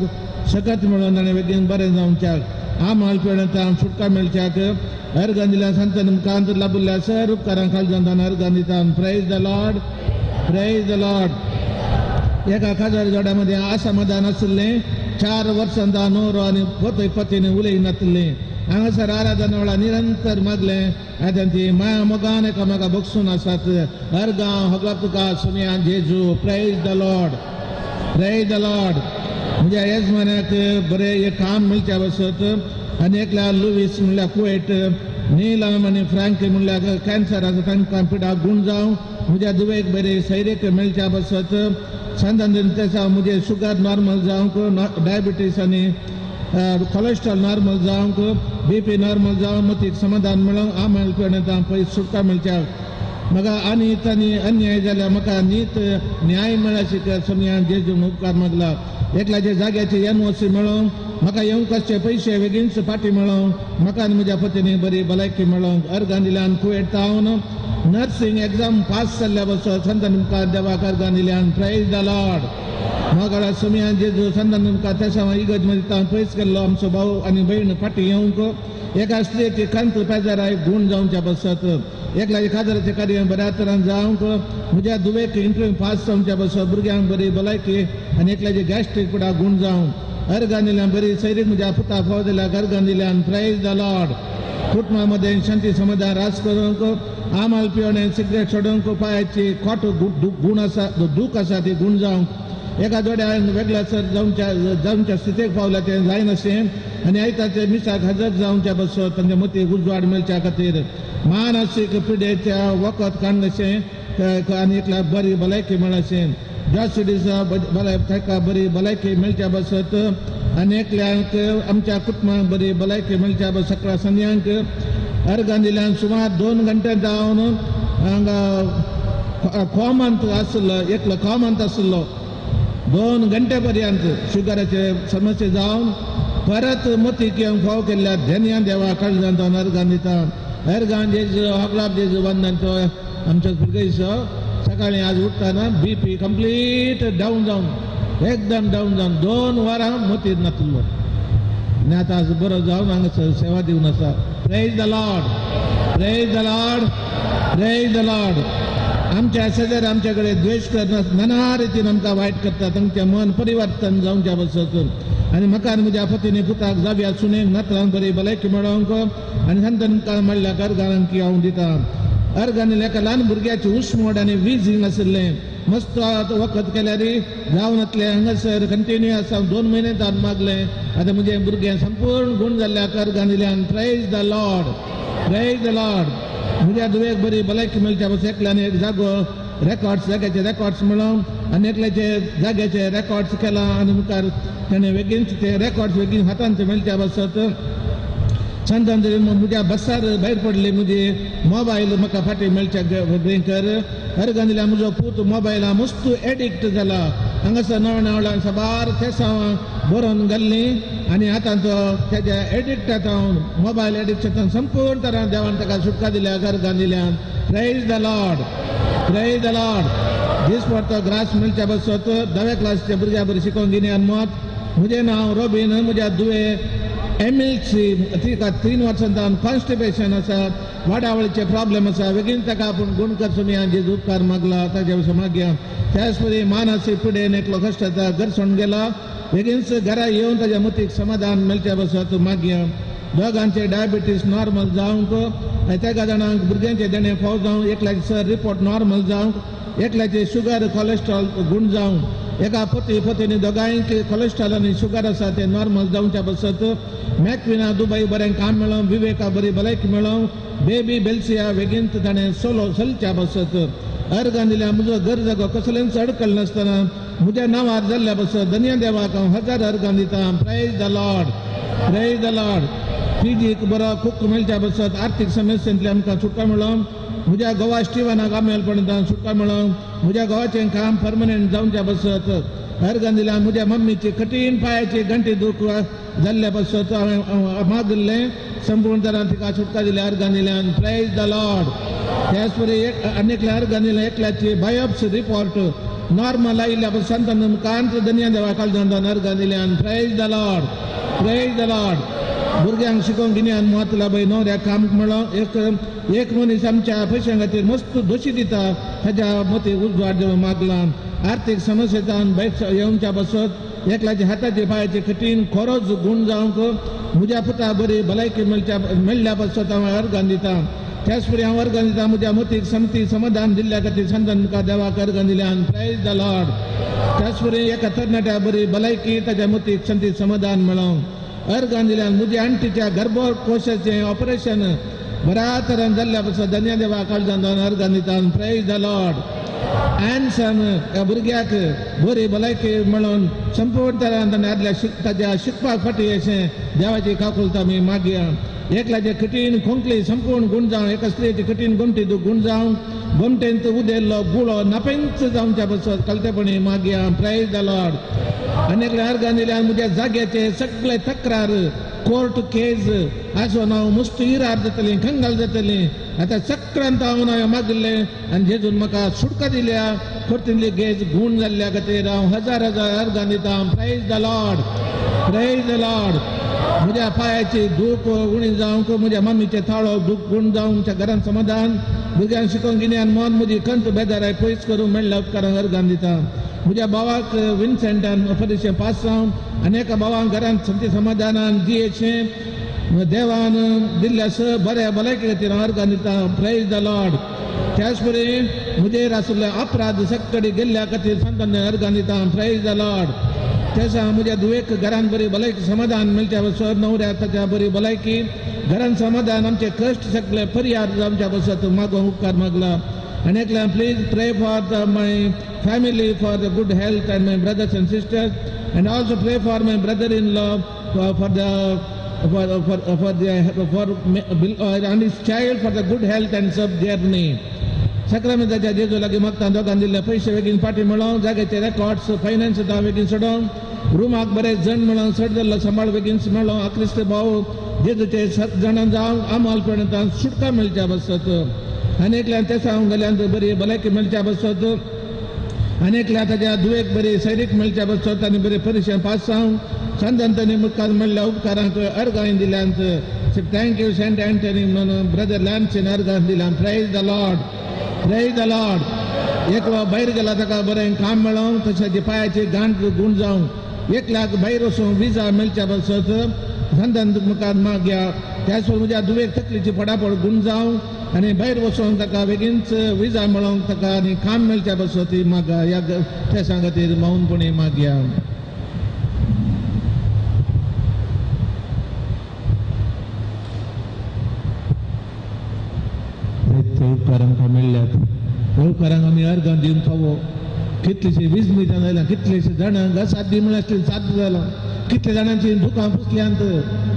सकत मेळोवन आनी बेगीन बरें जावच्याक आमल पेडणा सुटका मेळच्याक अर्गां दिल्या संतान मुखांत लाभिल्ल्या सर उपकारां खालजान अर्गां दिता. Praise the Lord, praise the Lord. एका खाजवारी जोड्यामध्ये असमाधान आशिल्लें 4 वर्सां नवरो आनी पतय पतीन उलयनातिल्लें हांगासर आराधना वेळार निरंतर मागलें आतां ती माया मोगान एकामेका बगसून आसात. अर्गां होगला तुका सुमया जेजू. Praise the Lord, praise the Lord. म्हज्या येजमान्याक बरें एक काम मेळच्या बसत आनी एकल्या लुवीस म्हणल्यार कुवेट नीलम आनी फ्रँक म्हणल्यार कॅन्सर आसा तांकां पिडा गूण जावं म्हज्या दुयेक बरी सैरीक मेळच्या बसत संतान तेसा म्हजें शुगर नॉर्मल जावंक डायबिटीस आनी कोलेस्ट्रॉल नॉर्मल जावंक बीपी नॉर्मल जावं मतीक समाधान मेळोवंक आमल पेडणा पयस सुटका मेळच्याक म्हाका आनी आनी अन्याय जाल्यार म्हाका नीत न्याय मेळ्ळा शिकर समया जेजू उपकार मागला. एकल्याच्या जाग्याचे एनओसी मेळोवंक म्हाका येवंक आसचे पयशे बेगीनच फाटी मेळोंक म्हाका आनी म्हज्या पतीनी बरी भलायकी मेळोंक. अर्गां दिल्यान कुवेट तावन नर्सिंग एग्जाम पास जाल्ल्या बसत संतान मुखार देवाक अर्गां दिल्यान. Praise the Lord. मोगाळा सुमयान जेजू संतान मुखार तेसांव इगर्ज मदीं पयस केल्लो आमचो भाव आनी भयण फाटी येवंक एका स्त्रियेची कांत पेजाराय गूण जावच्या बसत एकल्याच्या काजाराचें कार्य बऱ्या तरान जावंक म्हज्या दुवेक इंटरव्यू पास जावच्या बसत भुरग्यांक बरी भलायकी आनी एकल्याचे गॅस्ट्रीक पुडा गूण जावंक. अर्गां दिल्यान बरी सैरीक म्हज्या पुता फाव दिल्या अर्गां दिल्यान. Praise the Lord. कुटुंबा मदें शांती समाधान रास करूंक आमाल पिवणे सिगरेट सोडूंक पांयाची खोट गूण आसा दूख आसा ती गूण जावंक एका जोड्यान वेगळ्या सर जावच्या जावच्या स्थितीक पावल्या तें जायनाशें आनी आयताचे मिसाक हजर जावच्या बसत तांच्या मतीक उजवाड मेळच्या खातीर मानसीक पिडेच्या वखद काडनशें आनी एकल्या बरी भलायकी मेळशें जास्त दिसा ताका बरी भलायकी मेळच्या बसत आनी एकल्यांक आमच्या कुटुंबाक बरी भलायकी मेळच्या बस सगळ्या संद्यांक अर्गां दिल्यान. सुमार 2 घंटे जावन हांगा कोमांत आसलो एकलो कोमांत आसलो 2 घंटे पर्यंत शुगराचे समस्या जावन परत मतीक येवंक फाव केल्ल्या धन्यान देवा काळजान तो अर्गां दिता. अर्गां जेजू हगलाब जेजू वंदन तो आमचो भुरगेसो सकाळीं आज उठ्ठना बीपी कंप्लीट डावन जावन एकदम डावन जावन 2 वरां मतीर नातलो आनी आतां आज बरो जावन हांगासर सेवा दिवन आसा. Praise the Lord. Praise the Lord. Praise the Lord. आमच्या शेजारी आमच्या कडेन द्वेश करना नाना रितीन आमकां वायट करता तांचें मन परिवर्तन जावच्या बसत आनी म्हाका आनी म्हज्या पतीनी पुताक जाव्या सुनेक नातरांक बरी भलायकी मेळोवंक आनी संतान म्हणल्यार अर्गांक हांव दिता. अर्गांनी एका ल्हान भुरग्याची उश्मोड आनी विजींग आशिल्लें मस्त वखद केल्यार जावनातलें हांगासर कंटिन्यू आसा 2 म्हयने जावन मागलें आतां म्हजें भुरगें संपूर्ण गूण जाल्ल्या अर्गां दिल्यान. Praise the Lord. Praise the Lord. म्हज्या धुवेक बरी भलायकी मेळच्या बस एकल्यान एक जागो रेकॉर्ड्स जाग्याचे रेकॉर्ड्स मेळोवन आनी एकल्याचे जाग्याचे रेकॉर्ड्स केला आनी मुखार ताणें बेगीन ते रेकॉर्ड्स बेगीन हातांत मेळच्या बसत संतान म्हज्या बसार भायर पडले म्हजी मोबायल म्हाका फाटीं मेळच्या कर. अर्गां दिल्या म्हजो पूत मोबायला मस्त एडिक्ट जाला हांगासर नव्या नवल्यान साबार तेसांवां बरोवन घाल्लीं आनी आतां तो तेज्या एडिक्टांत मोबायल एडिक्टांत संपूर्ण तरान देवान ताका सुटका दिल्या अर्गां दिल्यान. Praise the Lord. Praise the Lord. दीस पडतो ग्रास मेळच्या बसत 10व्या क्लासीच्या भुरग्या बरें शिकोवन गिन्यान मत. म्हजें नांव रोबीन. म्हज्या दुवे एमएलसी तिका 3 वर्सां जावन कॉन्स्टिपेशन आसा वाडावळीचे प्रॉब्लेम आसा बेगीन ताका आपूण गूण करचो मी जेजू उपकार मागला ताच्या विशीं मागया. त्याच परी मानसीक पिडेन एकलो कश्ट जाता घर सोडून गेला बेगीनच घरा येवन ताच्या मतीक समाधान मेळच्या बसत मागया. दोगांचे डायबिटीस नॉर्मल जावंक आनी तेगा जाणांक भुरग्यांचे देणें फाव जावंक एकल्याचे सर रिपोर्ट नॉर्मल जावंक एकल्याचे शुगर कॉलेस्ट्रॉल गूण जावंक एका पती पतीनी दोगांयक कॉलेस्ट्रॉल आनी शुगर आसा तें नॉर्मल जावच्या बसत मॅकविना दुबय बरें काम मेळोवंक विवेका बरी भलायकी मेळोवंक बेबी बेल्सिया बेगीन ताणें सोलो चलच्या बसत अर्गां दिल्या. म्हजो घर जागो कसलेंच अडकल नासतना म्हज्या नांवार जाल्ल्या बसत धन्या देवाक हांव 1000 अर्गां दिता. Praise the Lord. Praise the Lord. Physique बरो कुक मेळच्या बसत आर्थीक समस्यांतल्यान आमकां सुटका मेळोवंक म्हज्या गोवा स्टिवनाक आमेलपणांत सुटका मेळोवंक म्हज्या घोवाचें काम परमनंट जावच्या बसत अर्गां दिल्या. म्हज्या मम्मीची कठीण पांयाची घंटी दूख जाल्ल्या बसत हांवें मागिल्लें संपूर्ण तरान तिका सुटका दिल्या अर्गां दिल्यान. Praise the Lord. त्याच परी एक आनी एकल्या अर्गां दिल्या एकल्याची बायोप्सी रिपोर्ट नॉर्मल आयिल्ल्या बस संतान कांत धन्या देवा काळजान अर्गां दिल्यान. Praise the Lord. Praise the Lord. भुरग्यांक शिकोवंक गिन्यान म्हत्व बाय न्हवऱ्याक काम मेळो एक एक मनीस आमच्या पयशां खातीर मस्त दोशी दिता ताच्या मतीक उजवाड दिवन मागला. आर्थीक समस्येच्यान भायर येवच्या बसत एकल्याच्या हाताचे पांयाचे कठीण खरोच गूण जावंक म्हज्या पुता बरी भलायकी मेळच्या मेळ्ळ्या बसत हांव अर्गां दिता. त्याच परी हांव अर्गां दिता म्हज्या मतीक समती समाधान दिल्ल्या खातीर संतान मुखार देवाक अर्गां दिल्यान. Praise the Lord. त्याच परी एका तरणाट्या बरी भलायकी ताच्या मतीक शांती समाधान मेळोवंक अर्गां दिल्यान. म्हज्या आंटीच्या गर्भकोशाचें ऑपरेशन बऱ्या तरान जाल्ल्या पासून धन्या देवा काळजान अर्गां दिता. Praise the Lord. Anson ह्या भुरग्याक बरी भलायकी मेळोवन संपूर्ण तरान ताणें आदल्या ताच्या शिकपाक फाटीं अशें देवाची काकुळटा आमी मागया. एकल्याचे कठीण खोंकली संपूर्ण गूण जावं एका स्त्रियेची कठीण गोमटी गूण जावं गोमटेंत उदेल्लो गुळो नापेंच जावच्या बसत कलतेपणी मागया. Praise the Lord. आनी एकल्या अर्गान दिल्यान म्हज्या जाग्याचे सगळे तक्रार कोर्ट केज आसो हांव मुस्त इरार जातलें, कंगाल जातलें. आतां सगळ्यांत हांव हांवें मागिल्लें आनी जेजून म्हाका सुटका दिल्या. कोर्तींतली गेज गूण जाल्ल्या खातीर हांव हजार हजार अर्गान दिता. Praise the Lord, praise the Lord. म्हज्या पांयाची दूख उणी जावंक, म्हज्या मम्मीचे थाळो दूख गुण जावंक, म्हज्या घरान समाधान, भुरग्यांक शिकोवंक गिन्यान मन म्हजी कंत बेजाराय पयस करूंक मेळ्ळ्या उपकारांक अर्गान दिता. म्हज्या भावाक विन्सेंटान परिशे पास जावन आनी एका भावांक घरांत संती समाधानान जियेचें देवान दिल्ल्या स बऱ्या भलायके खातीर हांव अर्गान दिता. Praise the Lord. त्याच परी म्हजेर आशिल्ले अपराध सगळी गेल्ल्या खातीर संतान अर्गान दिता. Praise the Lord. त्यास म्हज्या धुवेक घरान बरी भलायकी समाधान मेळच्या बसत, न्हवऱ्याक ताच्या बरी भलायकी घरान समाधान, आमचे कश्ट सगळे परिहार जावच्या बसत मागोवंक उपकार मागला. आनी एकल्या please pray for the my family for the good health and my brothers and sisters, and also pray for my brother in law for the for the for and his child for the good health and sub journey. साक्रामेंताच्या जेजू लागीं मागता दोगान दिल्ले पयशे बेगीन फाटीं मेळोवंक, जाग्याचे रेकॉर्ड्स फायनान्स बेगीन सोडोवंक, रुमाक बरे जण मेळोवंक, चड जाल्लो सांबाळ बेगीन मेळोवंक, आक्रिस्त भाव जेजूचे सात जाणां जावंक आमल पर्यंत सुटका मेळच्या बसत. आनी एकल्यान ते सांगूंक गेल्यान बरी भलायकी मेळच्या बसत, आनी एकल्या ताच्या दुयेक बरी सैरीक मेळच्या बसत आनी बरे परिशे पास जावंक संत अंतनी मुखार मेळ्ळ्या उपकारांक अर्गां दिल्यांत. Thank you Saint Anthony म्हणून ब्रदर लॅन्सीन अर्गां दिल्यान. Praise the Lord, praise the Lord. एकलो भायर गेला ताका बरें काम मेळोवंक, तशें पांयाची गांठ गूण जावंक, एकल्याक भायर वचूंक विजा मेळच्या बसत संत मुखार मागया. त्याच म्हज्या दुवेक तकलीची पडापड गूण जावंक आनी भायर वचूंक ताका बेगीनच विजा मेळोवंक ताका आनी काम मेळच्या बसत मागा. ह्या तेसां खातीर मौनपणी मागया. उपकार आमकां मेळ्ळ्यात, उपकारांक आमी अर्गां दिवंक फावो. कितलीशीं विजमितां जाल्यां, कितलेशे जाणांक साध्य मेळनासली साध्य जालां, कितले जाणांची दुकां पुसल्यांत,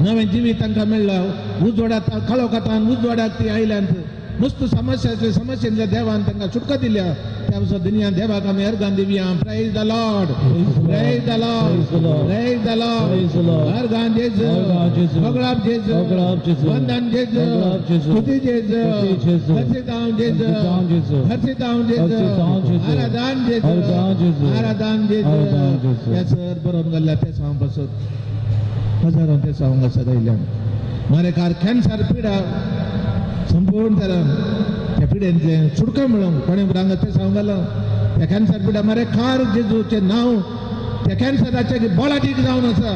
नवें जिवीत तांकां मेळ्ळां, उजवाडात काळोखातान उजवाडाक ती आयल्यांत. मस्त समस्या आसली, समस्येंतल्या देवान तांकां सुटका दिल्या. त्या पासून दुनिया देवाक आमी अर्गां दिवया. Praise the Lord, praise the Lord, praise the Lord. अर्गां जेजू, होगळाप जेजू, वंदन जेजू, स्तुती जेजू, हर्षितांव जेजू, हर्षितांव जेजू, आराधन जेजू, आराधन जेजू. ह्या सर बरोवन गेल्ल्या ते सांग बसत हजारां ते सांग आसत आयल्यान मारेकार कॅन्सर पिडा संपूर्ण तरान त्या पिडेंतलें सुटका मेळोवंक कोणें हांगा तें सांगूंक घालां. त्या कॅन्सर पिडा मारे कार जेजूचें नांव त्या कॅन्सराचें बळादीक जावन आसा.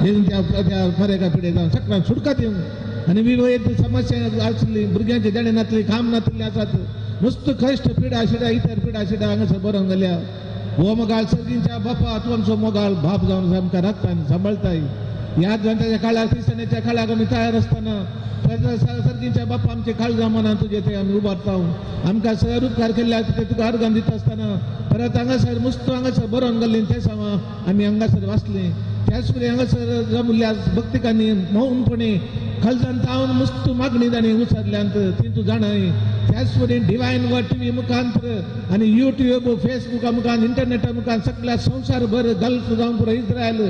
जेजून त्या त्या मरेका पिडे जावन सगळ्यांक सुटका दिवंक. आनी विविध समस्या आसली, भुरग्यांचे देणें नासली, काम नासलें आसात, नुस्तं कश्ट पिडा शिडा इतर पिडा शिडा हांगासर बरोवंक गेल्या. हो मोगाळ सर्गींच्या बापा, तूं आमचो मोगाळ बाप जावन आमकां राखता आनी सांबाळताय. ह्या ग्रंथाच्या काळाक क्रिस्तानाच्या काळाक आमी तयार आसतना सर्गींच्या बापा आमचे काळजा मनान तुजे थंय आमी उबारता. आमकां सर उपकार केल्ल्या ते तुका अर्गां दिता आसतना परत हांगासर मुस्त हांगासर बरोवन गेल्लीं ते सांगा आमी हांगासर वाचलीं. त्याच परी हांगासर जमल्या भक्तिकांनी मौनपणी खलजान तावन मुस्त मागणी तांणी उचरल्यांत ती तूं जाणाय. त्याच परी डिवायन वर्ड टीव्ही मुखांतर आनी युट्यूब फेसबुका मुखान इंटरनेटा मुखान सगळ्या संवसारभर गल्फ जावन पुरो इस्रायल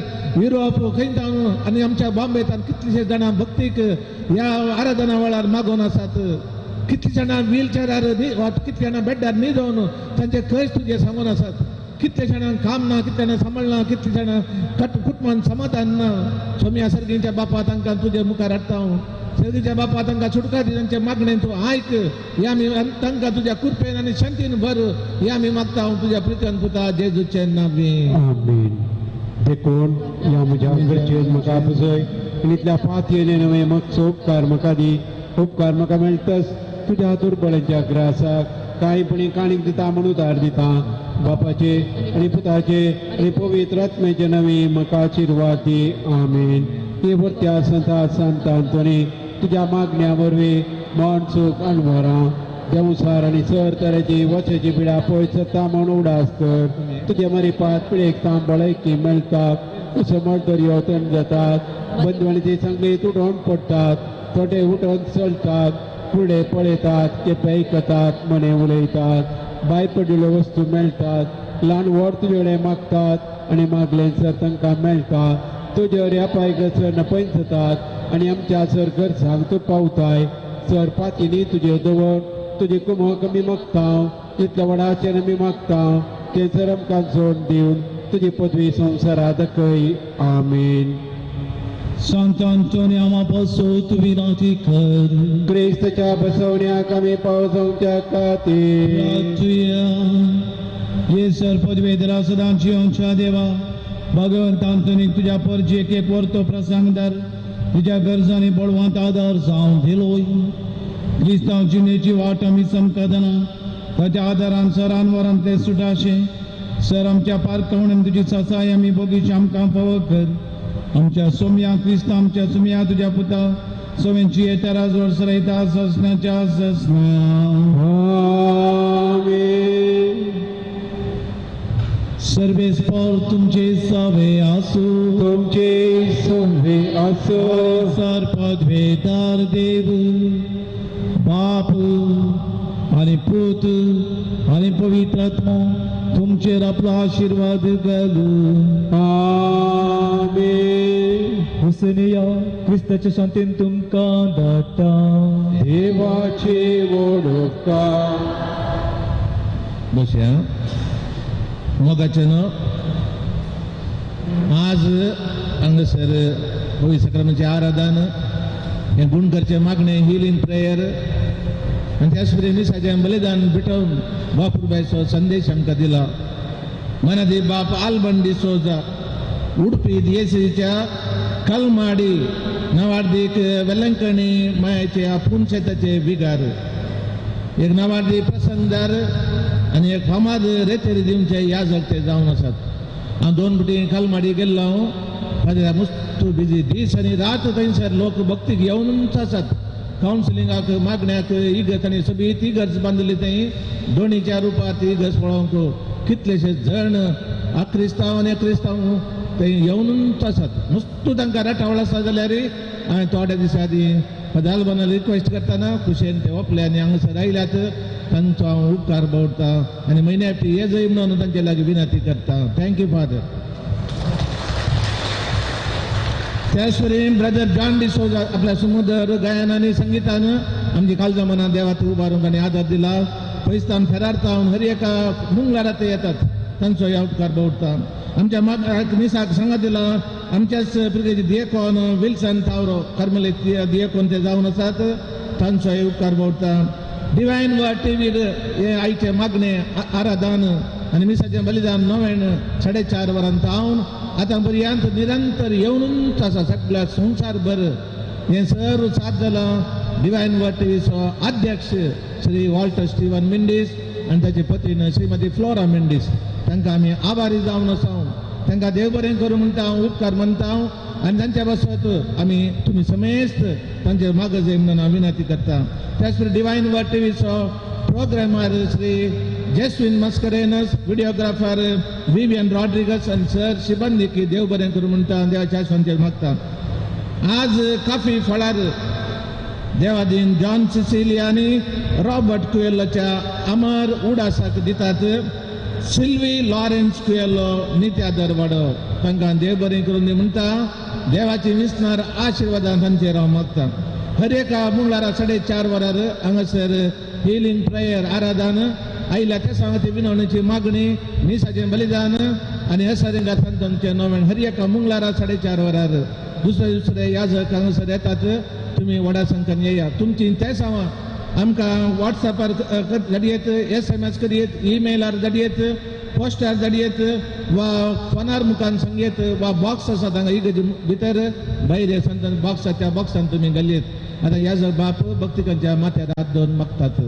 युरोप खंय जावन आनी आमच्या बॉम्बेतान कितलेशे जाणां भक्तीक ह्या आराधना वेळार मागोवन आसात. कितली जाणां व्हीलचेरार कितले जाणां बेड्डार न्हिदोवन तांचे कश्ट तुजे सांगून आसात. कितले जाणांक काम ना, कितले जाणां सांबाळना, कितले जाणां कुटुंबान समाधान ना. सोम्या सर्गींच्या बापा तांकां तुजे मुखार हाडटा हांव. सर्गीच्या बापा तांकां सुटका दी, तांचे मागणें तूं आयक. हे आमी तांकां तुज्या कृपेन आनी शांतीन भर, हे आमी मागता हांव तुज्या प्रितीन पुता जेजूचे नांवान. आमेन. देखून ह्या म्हज्या गरजेन म्हाका पुजय आनी इतल्या पातयेने नवें मागचो उपकार म्हाका दी. उपकार म्हाका मेळटच तुज्या दुर्बळांच्या ग्रासाक कांयपणी काणीक दिता म्हणून उदार दिता. बापाचे आनी पुताचे आनी पवित्र आत्म्याचे नांवे म्हाका आशिर्वाद दी. आमेन. ही वर्त्या संता संत अंतोनी तुज्या मागण्या वरवीं मन सूख अणभरां देंवसार आनी सर तरेची वचेची पिडा पयस जाता म्हूण उडास कर. तुजे मरी पांच पिळेक तांबळायकी मेळटा, समर दर्यो थंड जातात, बंदवणीची सांगली तुटोवन पडटात, थोडे उठोवन चलतात, फुडें पळयतात, केपें आयकतात, मणे उलयतात, भायर पडिल्ल्यो वस्तू मेळटात, ल्हान व्हड तुजे कडेन मागतात, आनी मागलें सर तांकां मेळटा. तुज्या ह्या पायक सर नपयतात आनी आमच्या सर गरजांक तूं पावताय. सर पातींनी तुजें दवर तुजी कुमक आमी मागता, इतल्या व्हडाचेर आमी मागता तें सर आमकां जोड दिवन तुजी पदवी संवसारात दाखय. आमेन. सांत आंतोनी आमा पासत विनंती कर. क्रिस्तच्या बसवण्याक आमी पावसाच्या खातीर प्रार्थुया. ये सर पदवेदरा सदांच जिवनच्या देवा, भगवंत आंतोनीक तुज्या परजेक एक परतो प्रसंगदार तुज्या गरजांनी बळवंत आदार जावन दिलोय. क्रिस्तांव जिणेची वाट आमी समकदना ताच्या आदारान सरान वरांतले सुटाशें सर आमच्या पारकवणेन तुजी सासाय आमी बगीचे आमकां फावो कर. आमच्या सोम्या क्रिस्तांव आमच्या सुम्या तुज्या पुता सोम्यांची येतारा जोड सरयता ससण्याच्या ससना. आमेन. सर्वेस्पर तुमचे सवे आसू. तुमचे सवे आसो. सर पदवेदार देव बाप आनी पूत आनी पवित्र आत्मो तुमचेर आपलो आशिर्वाद घालू. आमेन. हुसेनिया क्रिस्ताच्या शांतीन तुमकां धाडटा. देवाचे वडोका. बसया मोगाचें न्हू आज हांगासर पवित्र सक्रमाचें आराधन हें गुण करचें मागणें हिलींग प्रेयर आनी त्याच परी मिसाचें बलिदान भेटोवन बापूरबायचो संदेश आमकां दिला. मनादी बाप आल्बन डिसोजा उडपी दियेसीच्या कलमाडी नवार्दीक वेलंकणी मायाचे पुनशेताचे विगार एक नावार्दी प्रसंगदार आनी एक फामाद रेतेरी दिवचे याजक ते जावन आसात. हांव दोन फावटी कलमाडी गेल्लो हांव फादर मुस्तू बिजी दीस आनी रात थंयसर लोक भक्तीक येवनूच आसात. कावन्सिलिंगाक मागण्याक इगर्ज आनी सगळी ती इगर्ज बांदिल्ली थंय दोणीच्या रुपार ती इगर्ज पळोवंक कितलेशे जण अक्रिस्तांव आनी क्रिस्तांव थंय येवनूच आसात. नुस्तू तांकां राटावळ आसा जाल्यार हांवें थोड्या दिसां आदीं फादर आल्बनाक रिक्वेस्ट करतना खुशयेन ते ओपले आनी हांगासर आयल्यात. तांचो हांव उपकार बावडटा आनी म्हयन्या ये जय म्हणून तांचे लागीं विनंती करता. Thank you father. त्याच परी ब्रदर जॉन डिसोजा आपल्या सुमधुर गायन आनी संगितान आमची कालजा मनां देवात उबारूंक आनी आदार दिला. पैस्तान फेरारतावन हर एका मुंगलारा ते येतात तांचो ह्या उपकार बावडटा. आमच्या मिसाक सांगा दिला आमच्याच पिरगेचे दियेकोन विल्सन तावरो कर्मले दियेकोन ते जावन आसात तांचो हे उपकार बावडटा. डिवायन वर्ड टीव्हीर हे आयचें मागणें आराधन आनी मिसाचें बलिदान नव्यान 4:30 वरां तावन आतां पर्यंत निरंतर येवनूच आसा सगळ्या संवसारभर हें सर्व साथ जालां. डिवायन वर्ड टीव्हीचो अध्यक्ष श्री वॉल्टर स्टीवन मिंडीस आनी ताचे पत्नी श्रीमती फ्लोरा मिंडीस तांकां आमी आभारी जावन आसा. तांकां देव बरें करूं म्हणटा हांव उपकार मानता हांव आनी तांच्या पासत आमी तुमी समेस्त तांचे मागो जाय म्हणून हांव विनंती करता. त्याच बरोबर डिवायन वर्ड टीव्हीचो programmer Shri Jeswin Mascarenhas, videographer Vivian Rodrigues आनी सर शिबंदीकी देव बरें करूं म्हणटा आनी देवाच्या आशिर्वादाचेर मागता. आज काफी फळार देवादीन जॉन सिसिलिया आनी रॉबर्ट कुएल्लोच्या अमर उडासाक दितात. सिल्वी लॉरेन्स कुएल्लो नित्या दरवाडो तांकां देव बरें करून दी म्हणटा. देवाची विसणार आशिर्वादान तांचेर हांव मागता. हर एका मंगळारा 4:30 वरार हांगासर हिलींग प्रेयर आराधन आयल्या त्या सांगती विनवणीची मागणी मिसाचें बलिदान आनी हसारिंगा संतांचें नोवेण हर एका मंगळारा 4:30 वरार दुसरे दुसरे याजक हांगासर येतात. तुमी व्हडा संख्येन येया. तुमची ते सांगा आमकां वॉट्सॅपार धाडयेत, SMS करयेत, ईमेलार धाडयेत, पोस्टार धाडयेत वा फोनार मुखान सांगयेत वा बॉक्स आसा हांगा इगर्जे भितर भायर संतान बॉक्स आसा त्या बॉक्सान तुमी घालयेत. आतां याजक बाप भक्तिकांच्या माथ्यार हात दवरून मागतात.